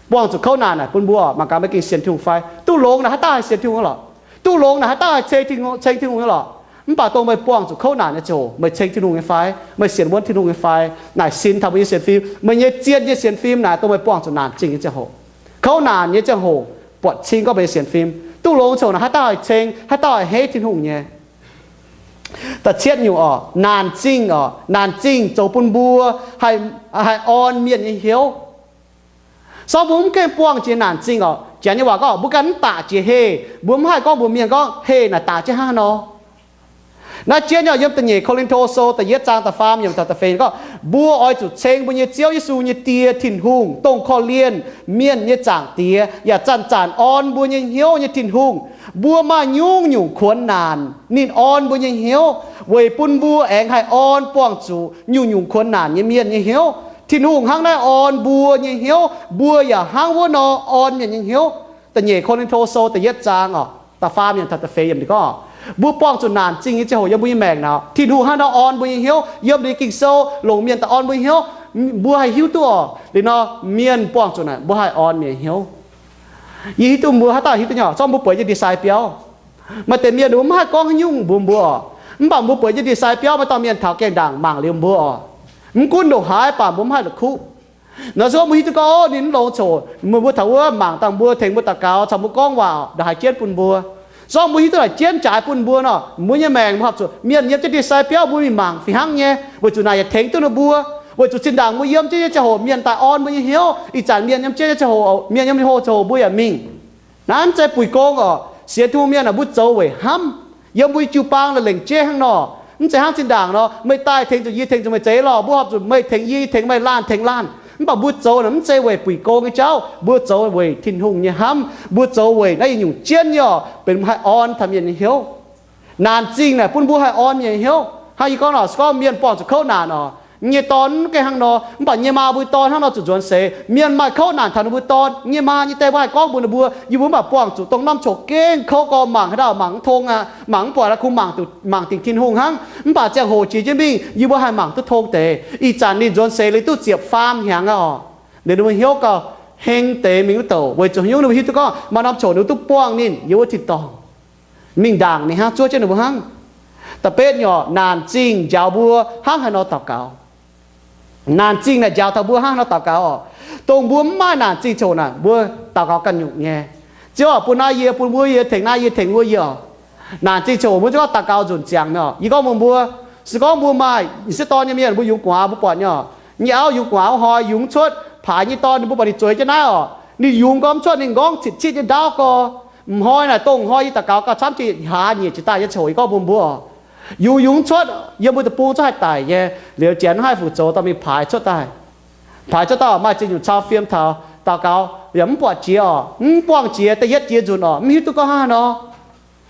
Buangh zuqc kouv naanc naaic bun mbuo mangc gaax meih gengh sienx Tin-Hungh fai. Duqv longx naaic haaix dauh haih sienx Tin-Hungh lorqc? Duqv longx naaic haaix dauh haih ceng Tin-Hungh, ceng Tin-Hungh nyei lorqc? Mv baac dongh meih buangh zuqc kouv naanc nyei ziangh hoc, meih ceng Tin-Hungh nyei fai? Meih sienx wuonv Tin-Hungh nyei fai? Naaic sinx taux mbuo nyei sienx fim, meih nyei zien nyei sienx fim naaic dongh meih buangh zuqc naanc zingh nyei ziangh hoc. Kouv naanc nyei ziangh hoc buatc cing gorngv meih nyei sienx fim duqv longx ziangh hoc naaic haaix dauh haih ceng, haaix dauh haih heiv Tin-Hungh nyei? Da'cietv nyungc oc, naanc zingh oc. Naanc zingh zoux bun mbuo haih orn mienh nyei hnyouv. Se gorngv mbuo mv gengh buangh jiex naanc zingh oc, janx nyei waac gorngv mbuo ganh mv daqc jiex heh, mbuo mv haih gorngv mbuox mienh gorngv heh naaic daqc jienv hnangv haaix nor. Naaiv jienv nyei yiem da'nyeic Ko^lin^to Sou da'yietv zaang da'faam yiemc taux da'feix gorngv, mbuo oix zuqc ceng mbuo nyei Ziouv Yesu nyei Die, Tin-Hungh, dongh korv-lienh mienh nyei Zaangc Diex yaac zanc-zanc orn mbuo nyei hnyouv nyei Tin-Hungh. Mbuo maaih nyungc-nyungc kuonx naanc, ninh orn mbuo nyei hnyouv weic bun mbuo aengx haih orn buangh zuqc nyungc-nyungc kuonx naanc nyei mienh nyei hnyouv. Tin-Hungh hnangv naaiv orn mbuo nyei hnyouv, mbuo yaac hnangv wuov nor orn mienh nyei hnyouv. Da'nyeic Ko^lin^to Sou da'yietv zaang oc, da'faam yiemc taux da'feix yiemc ninh gorngv, mbuo buangh zuqc naanc zingh nyei ziangh hoc yiem mbuo nyei maengc naaic, Tin-Hungh hnangv nor orn mbuo nyei hnyouv. Yiem ninh Ging-Sou longc mienh daaih orn mbuo nyei hnyouv, mbuo haih hiuv duqv oc. Liuz nor mienh buangh zuqc naaic mbuo haih orn mienh hnyouv. Yie hiuv duqv mbuo haaix dauh hiuv duqv nyei oc, zorqv mbuo bueix nyei ndie-sai biauv. Maaih deix mienh ninh mbuo mv haih gorngv haaix nyungc mbuox mbuo oc, mv baac mbuo bueix nyei ndie-sai biauv maaih dauh mienh taux gaengh ndaangc mangc liuz mbuo oc, mv gunv ndongc haaix baac mbuo mv haih la'kuqv. Nor se gorngv mbuo hiuv duqv gorngv, o, ninh mv longx coc, meih mbuo taux wuov mangc dangh mbuo, tengx mbuo daux gaux, caux mbuo gorngv waac, ndongc haaix jienv bun mbuo. Se gorngv mbuo hiuv duqv naaic jienv jaaix bun mbuo nor, mbuo nyei maengc mbuo horpc zuqc mienh yiem jienv ndie-sai biauv mbuo mingh mangc fih hnangv nyei, weic zuqc naaic yaac tengx duqv ninh mbuo. Weic zuqc zinh ndaangc mbuo yiem jienv nyei ziangh hoc mienh daaih orn mbuo nyei hnyouv, ih zanc mienh yiem jienv nyei ziangh hoc, mienh yiem nyei hoc ziangh hoc mbuo yaac mingh. Naaiv mv zeiz buic gong oc. Sienx Tin-Hungh mienh aah, mbuo zoux weic hnamv. Yiem mbuo nyei jiu baang naaic lengc jeiv hnangv nor. Mv zeiz hnangv zinh ndaangc nor, meih daaih tengx zuqc yie, tengx zuqc meih zeiz lorh, mbuo horpc zuqc meih tengx yie, yie tengx meih, laanh tengx laanh. Mv baac mbuo zoux naaic mv zeiz weic buic gong nyei jauv, mbuo zoux weic Tin-Hungh nyei hnamv, mbuo zoux weic naaiv yietc nyungc jienv nyei oc, benx haih orn taux mienh nyei hnyouv. Naanc zingh naaic bun mbuo haih orn mienh nyei hnyouv. Hnangv yie gorngv nor, se gorngv mienh buangh zuqc kouv naanc oc, nyei dorn mv gaengh hnangv nor, mv baac nyei maa mbuo dorn hnangv nor zuqc nzuonx seix. Mienh maaih kouv naanc taux ninh mbuo dorn, nyei maa nyei die mbuo haih gorngv mbuox ninh mbuo, yie mbuo mv baac buangh zuqc dongh norm coc gengh kouv gorx, mangc haaix dauh mangc mv tong aqv, mangc mv buatc aqv, kungx mangc, mangc dingc Tin-Hungh hnangv. Mv baac ziangh hoc jiex jienv mingh yie mbuo haih mangc duqv tong deix. Ih zanc ninh nzuonx seix liuz duqv ziepc faam hnyangx aqv oc. Liuz ninh mbuo hnyouv gauh heng deix mingh wuov douc, weic zuqc haaix nyungc ninh mbuo hiuv duqv gorngv maaih norm coc ninh mbuo duqv buangh ninh yiem wuov tin-dorngh. Mingh ndaangc ninh hnangv, zuov jienv ninh mbuo hnangv. Da'betv nyungc, naanc zingh njaaux mbuo hnangv haaix nor daux gaux. Naanc zingh naaic njaaux taux mbuo hnangv haaix nor daux gaux oc. Dongh mbuo mv maaih naanc zingh coc naaic, mbuo daux gaux ganh nyungc nyei. Ziouv aah, bun naaiv yie, bun wuov yie, tengx naaiv yie, tengx wuov yie oc. Naanc zingh coc mbuo ziouc gorngv daux gaux nzunc ziangx nyei oc. Yie gorngv mbuox mbuo, se gorngv mbuo maaih m'sieqv dorn nyei mienh, mbuo yungz gu'nguaaz mbuo buatc nyei oc. Nyei auv yungz gu'nguaaz wuov hnoi yungz cuotv paaix nyei dorn, ninh mbuo buatc ninh zueiz jienv naaiv oc. Ninh yungz gorngv cuotv ninh nqorngv citv-citv nyei ndaauv gorx. M'hnoi naaic dongh hnoi yie daux gaux gauh camv jiex hlaax nyieqc jiex daaih nyei coc, yie gorngv mbuox mbuo oc. Yungz yungz cuotv yiem mbuo deic-bung zungv haih daic nyei. Liuz janx mv haih fu'zoux dorh mingh paaix cuotv daaih. Paaix cuotv daaih oc, maaih ziex nyungc cau fiem taux daux gaux yaac mv buatc jiex oc, mv buangh jiex, da'yietv jiex nzunc oc, mv hiuv duqv gorngv hnangv haaix nor.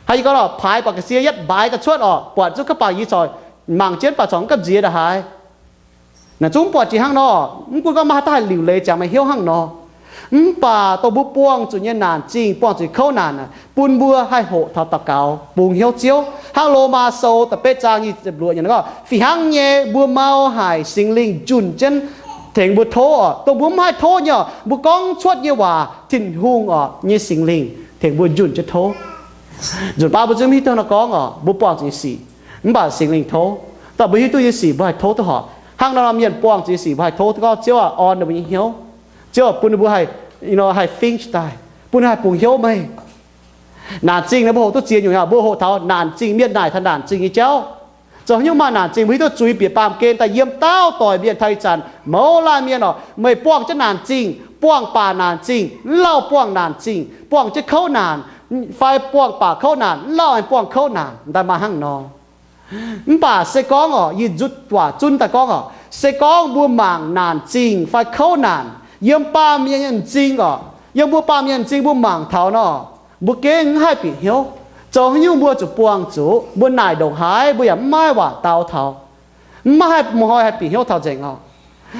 Hnangv yie gorngv oc, paaix buatc ga'sie yietv mbaix daaih cuotv oc, buatc zungv gapv bangc yie corc mangc jienv baac corc mv gamh nziex ndongc haaix. Naaic zungv mv buatc jiex hnangv nor. Mv gunv gorngv maaih haaix dauh haih liuc leiz ziangx meih hnyouv hnangv nor, mv baac dongh mbuo buangh zuqc nyei naanc zingh, buangh zuqc kouv naanc naaic, bun mbuo haih hoqc taux daux gaux bungx hnyouv Ziouv. Hnangv Lomaa Sou da'betv zaang nyic ziepc luoqc nyei gorngv, fih hnangv nyei mbuo mau haic Singx Lingh njunh jienv tengx mbuo tov oc. Dongh mbuo mv haih tov nyei oc, mbuo gorngv cuotv nyei waac, Tin-Hungh oc, nyei Singx Lingh tengx mbuo njunh jienv tov. Nzunc baav mbuo zungv mv hiuv duqv nor gorngv oc, mbuo buangh zuqc nyei sic, mv baac Singx Lingh tov. Dongh mbuo hiuv duqv nyei sic mbuo haih tov duqv horpc. Hnangv nor mienh buangh zuqc nyei sic mbuo haih tov duqv gorngv Ziouv aah, orn ninh mbuo nyei hnyouv. Ziouv aah, bun ninh mbuo haih, you know, haih fingx daaih, bun ninh haih bungx hnyouv meih. Naanc zingh naaic mbuo hoqc duqv ziex nyungc aqv. Mbuo hoqc taux naanc zingh, mienh naaic taux naanc zingh nyei jauv. Zoux haaix nyungc maaih naanc zingh, mbuo hiuv duqv zuiz bieqc baamh gen daaih yiem dauh doic mienh taux ih zanc mouz laanh mienh oc, meih buangh jienv naanc zingh, buangh baac naanc zingh, mv lauh buangh naanc zingh, buangh jienv kouv naanc, fai buangh baac kouv naanc, mv lauh aengx buangh kouv naanc, daaih maaih hnangv nor. Mv baac se gorngv oc, yie nzutv waac zunv daaih gorngv oc, se gorngv mbuo mangc naanc zingh fai kouv naanc yiem baamh mienh nyei m'zing oc, yiem mbuo baamh mienh m'zing mbuo mangc taux nor, mbuo gengh mv haih bieqc hnyouv. Zoux haaix nyungc mbuo zuqc buangh zuqc, mbuo naaic ndongc haaix mbuo yaac mv maaih waac dau taux, mv maaih haih, mv hnoi haih bieqc hnyouv taux nzengc oc.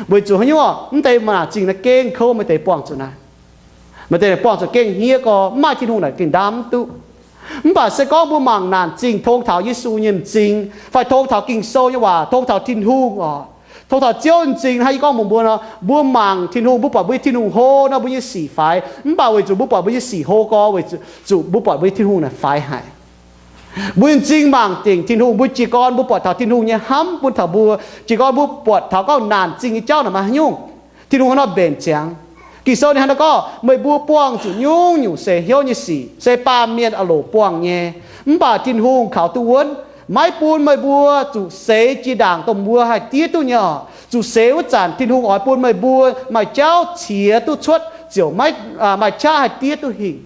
Weic zuqc haaix nyungc oc, mv deix naanc zingh naaiv gengh kouv, maaih deix buangh zuqc naaiv, maaih deix buangh zuqc gengh hniev gorx, mv maaih Tin-Hungh naaic gengh ndaam mv duqv. Mv baac se gorngv mbuo mangc naanc zingh tong taux Yesu nyei m'zing, fai tong taux Ging-Sou nyei waac, tong taux Tin-Hungh oc, tong taux Ziouv nyei m'zing hnangv yie gorngv mbuox mbuo nor, mbuo mangc Tin-Hungh, mbuo buatc mbuo nyei Tin-Hungh hlo nor, mbuo nyei sic faix. Mv baac weic zuqc mbuo buatc mbuo nyei sic hlo gorx, weic zuqc mbuo buatc mbuo nyei Tin-Hungh naaic faix haic. Mbuo nyei m'zing mangc dingc Tin-Hungh, mbuo jiez gorn mbuo buatc taux Tin-Hungh nyei hnamv bun taux mbuo, jiez gorn mbuo buatc taux gorngv naanc zingh nyei jauv naaic maaih haaix nyungc, Tin-Hungh haaix nor mbenc ziangx. Ging-Sou ninh hnangv naaiv gorngv, meih mbuo buangh zuqc nyungc-nyungc seix hnyouv nyei sic se baamh mienh a'loc buangh nyei. Mv baac Tin-Hungh kaux duqv wuonv, maiv bun meih mbuo zuqc seix jiex ndaangc dongh mbuo haih diev duqv nyei oc. Zuqc seix wuov zanc Tin-Hungh oix bun meih mbuo maaih jauv ciex duqv cuotv, ziouc maiv, maaih qaqv haih diev duqv hingh.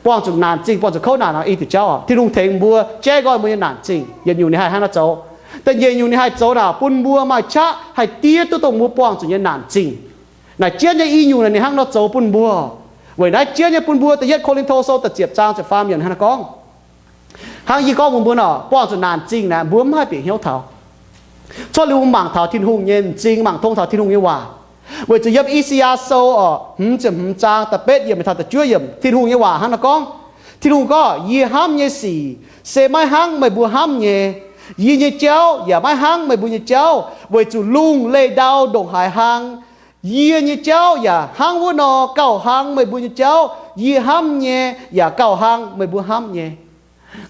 Buangh zuqc naanc zingh, buangh zuqc kouv naanc nor i diuc jauv oc, Tin-Hungh tengx mbuo, jaiv nqoi mbuo nyei naanc zingh. Yietc nyungc ninh haih hnangv naaiv zoux. Da'nyeic nyungc ninh haih zoux naaic bun mbuo maaih qaqv haih diev duqv dongh mbuo buangh zuqc nyei naanc zingh. Naaic jienv nyei i nyungc naaic ninh hnangv nor zoux bun mbuo. Weic naaiv jienv nyei bun mbuo da'yietv Ko^lin^to Sou da'ziepc zaang ziepc faam yiemc hnangv naaiv gorngv, hnangv yie gorngv mbuox mbuo nor, buangh zuqc naanc zingh naaic mbuo mv haih bieqc hnyouv taux. Cuotv liuz mbuo mangc taux Tin-Hungh nyei m'zing, mangc tong taux Tin-Hungh nyei waac. Weic zuqc yiem I^saa^yaa Sou oc, hmz ziepc hmz zaang da'betv yiemc mingh taux da'juov yiemc, Tin-Hungh nyei waac hnangv naaiv gorngv, Tin-Hungh gorngv, yie hnamv nyei sic se maiv hnangv meih mbuo hnamv nyei. Yie nyei jauv yaac maiv hnangv meih mbuo nyei jauv, weic zuqc lungh leih ndau ndongc haaix hlang, yie nyei jauv yaac hnangv wuov nor gauh hlang meih mbuo nyei jauv. Yie hnamv nyei yaac gauh hlang meih mbuo hnamv nyei.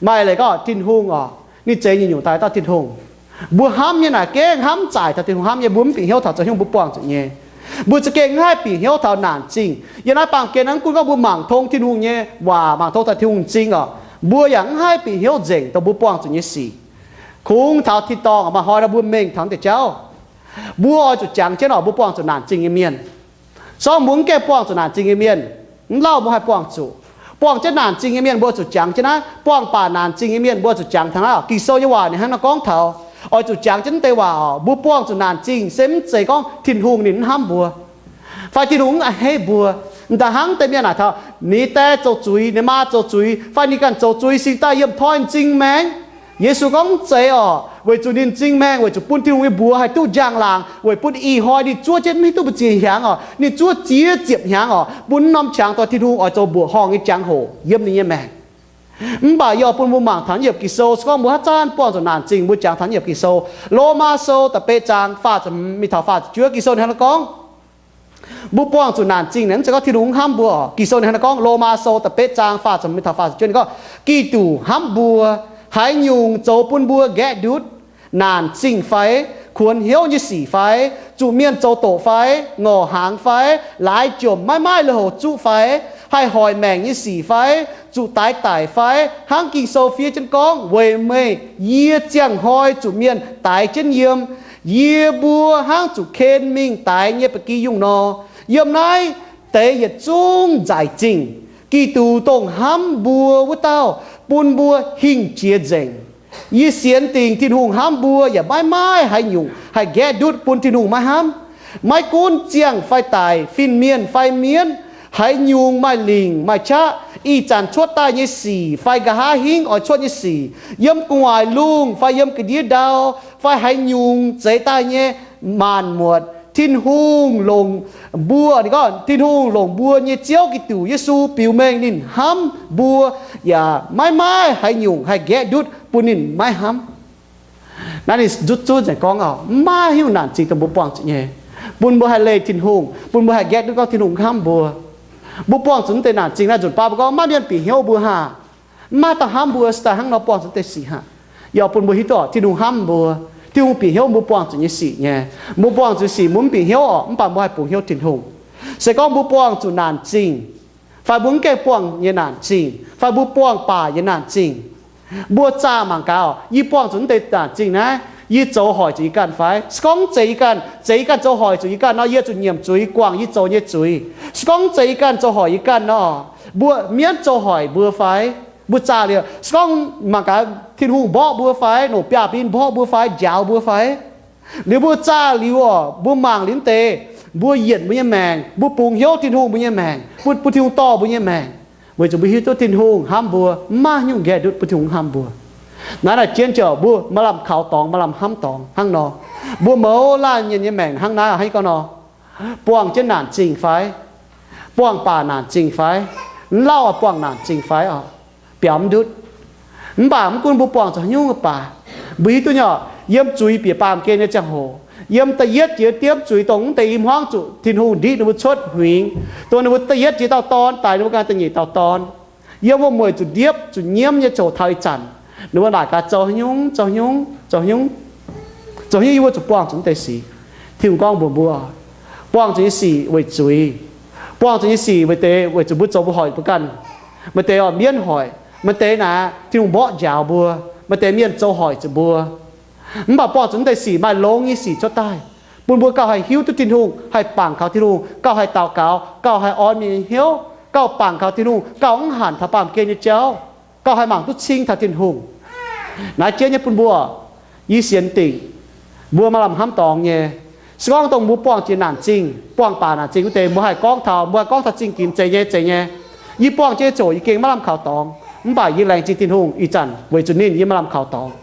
Maaih leiz gorngv Tin-Hungh oc, ninh zeix nyungc-nyungc daaih dauh Tin-Hungh. Mbuo hnamv nyei naaic gengh hnamv zaaic taux Tin-Hungh hnamv nyei, mbuo mv bieqc hnyouv taux zoux hnyouv mbuo buangh zuqc nyei. Mbuo za'gengh mv haih bieqc hnyouv taux naanc zingh. Yiem naaiv baamh gen naaiv mv gunv gorngv mbuo mangc tong Tin-Hungh nyei waac, mangc tong taux Tin-Hungh m'zing oc, mbuo yaac mv haih bieqc hnyouv nzengc dongh mbuo buangh zuqc nyei sic. Kungx taux tin-dorngh maaih hnoi nor mbuo mengh taux deix jauv, mbuo oix zuqc jangx jienv oc, mbuo buangh zuqc naanc zingh nyei mienh. Sorng mbuo mv gaengh buangh zuqc naanc zingh nyei mienh, mv lauh mbuo haih buangh zuqc. Buangh jienv naanc zingh nyei mienh mbuo zuqc jangx jienv naaiv. Buangh baac naanc zingh nyei mienh mbuo zuqc jangx taux naaiv oc. Ging-Sou nyei waac ninh hnangv nor gorngv taux, oix zuqc jangx jienv deix waac oc. Mbuo buangh zuqc naanc zingh se mv zeiz gorngv Tin-Hungh ninh mv hnamv mbuo, fai Tin-Hungh mv a'hneiv mbuo. M'daaih hnangv deix mienh naaic taux, ninh die zoux zuiz, ninh maa zoux zuiz, fai ninh ganh zoux zuiz singx daaih yiem toi m'zing maengx. Yesu gorngv mv zeiz oc, weic zuqc ninh m'zing maengx weic zuqc bun Tin-Hungh nyei mbuox haih duqv njang-laangc, weic bun ih hnoi ninh zuov jienv mv hiuv duqv mbu'ziex hnyangx oc, ninh zuov ziex ziepc hnyangx oc, bun norm qangx dorh Tin-Hungh oix zoux mbuoqc horngh nyei jangx-hoc yiem ninh nyei maengc. Mv baac yie oix bun mbuo mangc taux yiemc Ging-Sou, se gorngv mbuo haaix zanc buangh zuqc naanc zingh, mbuo jangx taux yiemc Ging-Sou. Lomaa Sou da'betv zaang faah ziepc hmz mingh taux faah ziepc juov, Ging-Sou ninh hnangv naaiv gorngv, mbuo buangh zuqc naanc zingh naaic mv zeiz gorngv Tin-Hungh mv hnamv mbuo oc. Ging-Sou ninh hnangv naaiv gorngv, Lomaa Sou da'betv zaang faah ziepc hmz mingh taux faah ziepc juov ninh gorngv, Giduc hnamv mbuo, haaix nyungc zoux bun mbuo nqaeqv ndutv, naanc zingh fai, kuonx hnyouv nyei sic fai, zuqc mienh zoux doqc fai, ngorc hnaangx fai, laaix jomc maiv maaih lui-houx zuqv fai, haih hoic maengc nyei sic fai, zuqc daix daic fai, hnangv Ging-Sou fiev jienv gorngv, weic meih yie ziangh hnoi zuqc mienh daix jienv yiem. Yie mbuo hnangv zuqc ken mingh daix nyei ba'gi yungh nor, yiem naaiv deix yietc zungv nzaic zingh. Giduc dongh hnamv mbuo wuov dauh bun mbuo hingh jiex nzengc. Yie sienx dingc Tin-Hungh hnamv mbuo yaac maiv maaih haaix nyungc haih nqaeqv ndutv bun Tin-Hungh maiv hnamv. Maiv gunv ziangh fai daic, fin-mienh fai mienv, haaix nyungc maaih lingc maaih qaqv, ih zanc cuotv daaih nyei sic fai nqa'haav hingv oix cuotv nyei sic, yiem gu'nguaaic lungh fai yiem ga'ndiev ndau, fai haaix nyungc zeix daaih nyei maanc muotc, Tin-Hungh longc mbuo, ninh gorngv Tin-Hungh longc mbuo nyei Ziouv Giduc Yesu biux mengh ninh hnamv mbuo, yaac maiv maaih haaix nyungc haih nqaeqv ndutv bun ninh maiv hnamv. Naaiv ninh nzutv zunv nzengc gorngv oc, maiv maaih haaix nyungc naanc zingh dongh mbuo buangh zuqc nyei, bun mbuo haih leih Tin-Hungh, bun mbuo haih nqaeqv ndutv gorngv Tin-Hungh mv hnamv mbuo. Mbuo buangh zuqc naaiv deix naanc zingh naaiv nzunc baav mbuo gorngv maiv mienh bieqc hnyouv mbuo haah, mv maaih dauh hnamv mbuo, se daaih hnangv nor buangh zuqc deix sic haah. Yaac bun mbuo hiuv duqv oc, Tin-Hungh hnamv mbuo. Tin-Hungh bieqc hnyouv mbuo buangh zuqc nyei sic nyei. Mbuo buangh zuqc sic mbuo mv bieqc hnyouv oc, mv baac mbuo haih bungx hnyouv Tin-Hungh. Se gorngv mbuo buangh zuqc naanc zingh, fai mbuo mv gaengh buangh nyei naanc zingh, fai mbuo buangh baac nyei naanc zingh, mbuo zaah mangc gaax, yie buangh zuqc naaiv deix naanc zingh naaiv, yie zoux hoic zuqc yie ganh fai? Se gorngv mv zeiz yie ganh, zeiz yie ganh zoux hoic zuqc yie ganh nor, yie zuqc nyiemc zuiz guangc yie zoux nyei zuiz. Se gorngv mv zeiz yie ganh zoux hoic yie ganh nor, mbuo mienv zoux hoic mbuo fai? Mbuo zaah liuz, se gorngv mangc gaax Tin-Hungh mborqv mbuo fai, nongc biaav-bin mborqv mbuo fai, njaaux mbuo fai, liuz mbuo zaah liuz oc, mbuo mangc liuz wuov deix, mbuo yietc mbuo nyei maengc, mbuo bungx hnyouv Tin-Hungh mbuo nyei maengc, bun, bun Tin-Hungh dorh mbuo nyei maengc, weic zuqc mbuo hiuv duqv Tin-Hungh hnamv mbuo, mv maaih haaix nyungc nqaeqv ndutv bun Tin-Hungh hnamv mbuo. Naaiv, naaiv jienv ziouc mbuo maaih lamh kaux dorngx, maaih lamh hnamv dorngx hnangv nor. Mbuo mouz laanh mienh nyei maengc hnangv naaiv hnangv gorngv nor, buangh jienv naanc zingh fai? Buangh baac naanc zingh fai? Mv lauh buangh naanc zingh fai oc? Biaux mv ndutv. Mv baac mv gunv mbuo buangh zoux haaix nyungc baac, mbuo hiuv duqv nyei, yiem zuiz bieqc baamh gen nyei ziangh hoc, yiem da'yietv jiex diemv zuiz dongh mv deix i hmuangv zuqc Tin-Hungh ndiqv ninh mbuo cuotv huingx, dongh ninh mbuo da'yietv jiex dauh dorn daic ninh mbuo ganh da'nyeic dauh dorn, yiem wuom-mueic zuqc ndiepv zuqc nyiemv nyei zoux taux ih zanc, ninh mbuo naaic gaax zoux haaix nyungc, zoux haaix nyungc, zoux haaix nyungc, zoux haaix nyungc yie mbuo zuqc buangh zuqc mv deix sic. Tin-Hungh gorngv mbuox mbuo, buangh zuqc nyei sic weic zuiz. Buangh zuqc nyei sic weic deix, weic zuqc mbuo zoux mbuo hoic mbuo ganh. Maaih deix oix mienv hoic, maaih deix naaic Tin-Hungh mborqv njaaux mbuo, maaih deix mienh zoux hoic zuqc mbuo. Mv baac buangh zuqc mv deix sic maaih longx nyei sic cuotv daaih, bun mbuo gauh haih hiuv duqv Tin-Hungh, haih bangc kaux Tin-Hungh, gauh haih daux gaux, gauh haih orn mienh nyei hnyouv, gauh bangc kaux Tin-Hungh, gauh mv hanc taux baamh gen nyei jauv, gauh haih mangc duqv cing taux Tin-Hungh. Naaiv jienv nyei bun mbuo, yie sienx dingc, mbuo maaih lamh hnamv dorngx nyei. Se gorngv dongh mbuo buangh jiex naanc zingh, buangh baac naanc zingh wuov deix, mbuo haih gorngv taux, mbuo haih gorngv taux zingh ginx zeiz nyei, zeiz nyei. Yie buangh jiex nyei ziouc yie gengh maiv lamh kaux dorngx, mv baac yie laengz zingh Tin-Hungh ih zanc weic zuqc ninh yie maaih lamh kaux dorngx.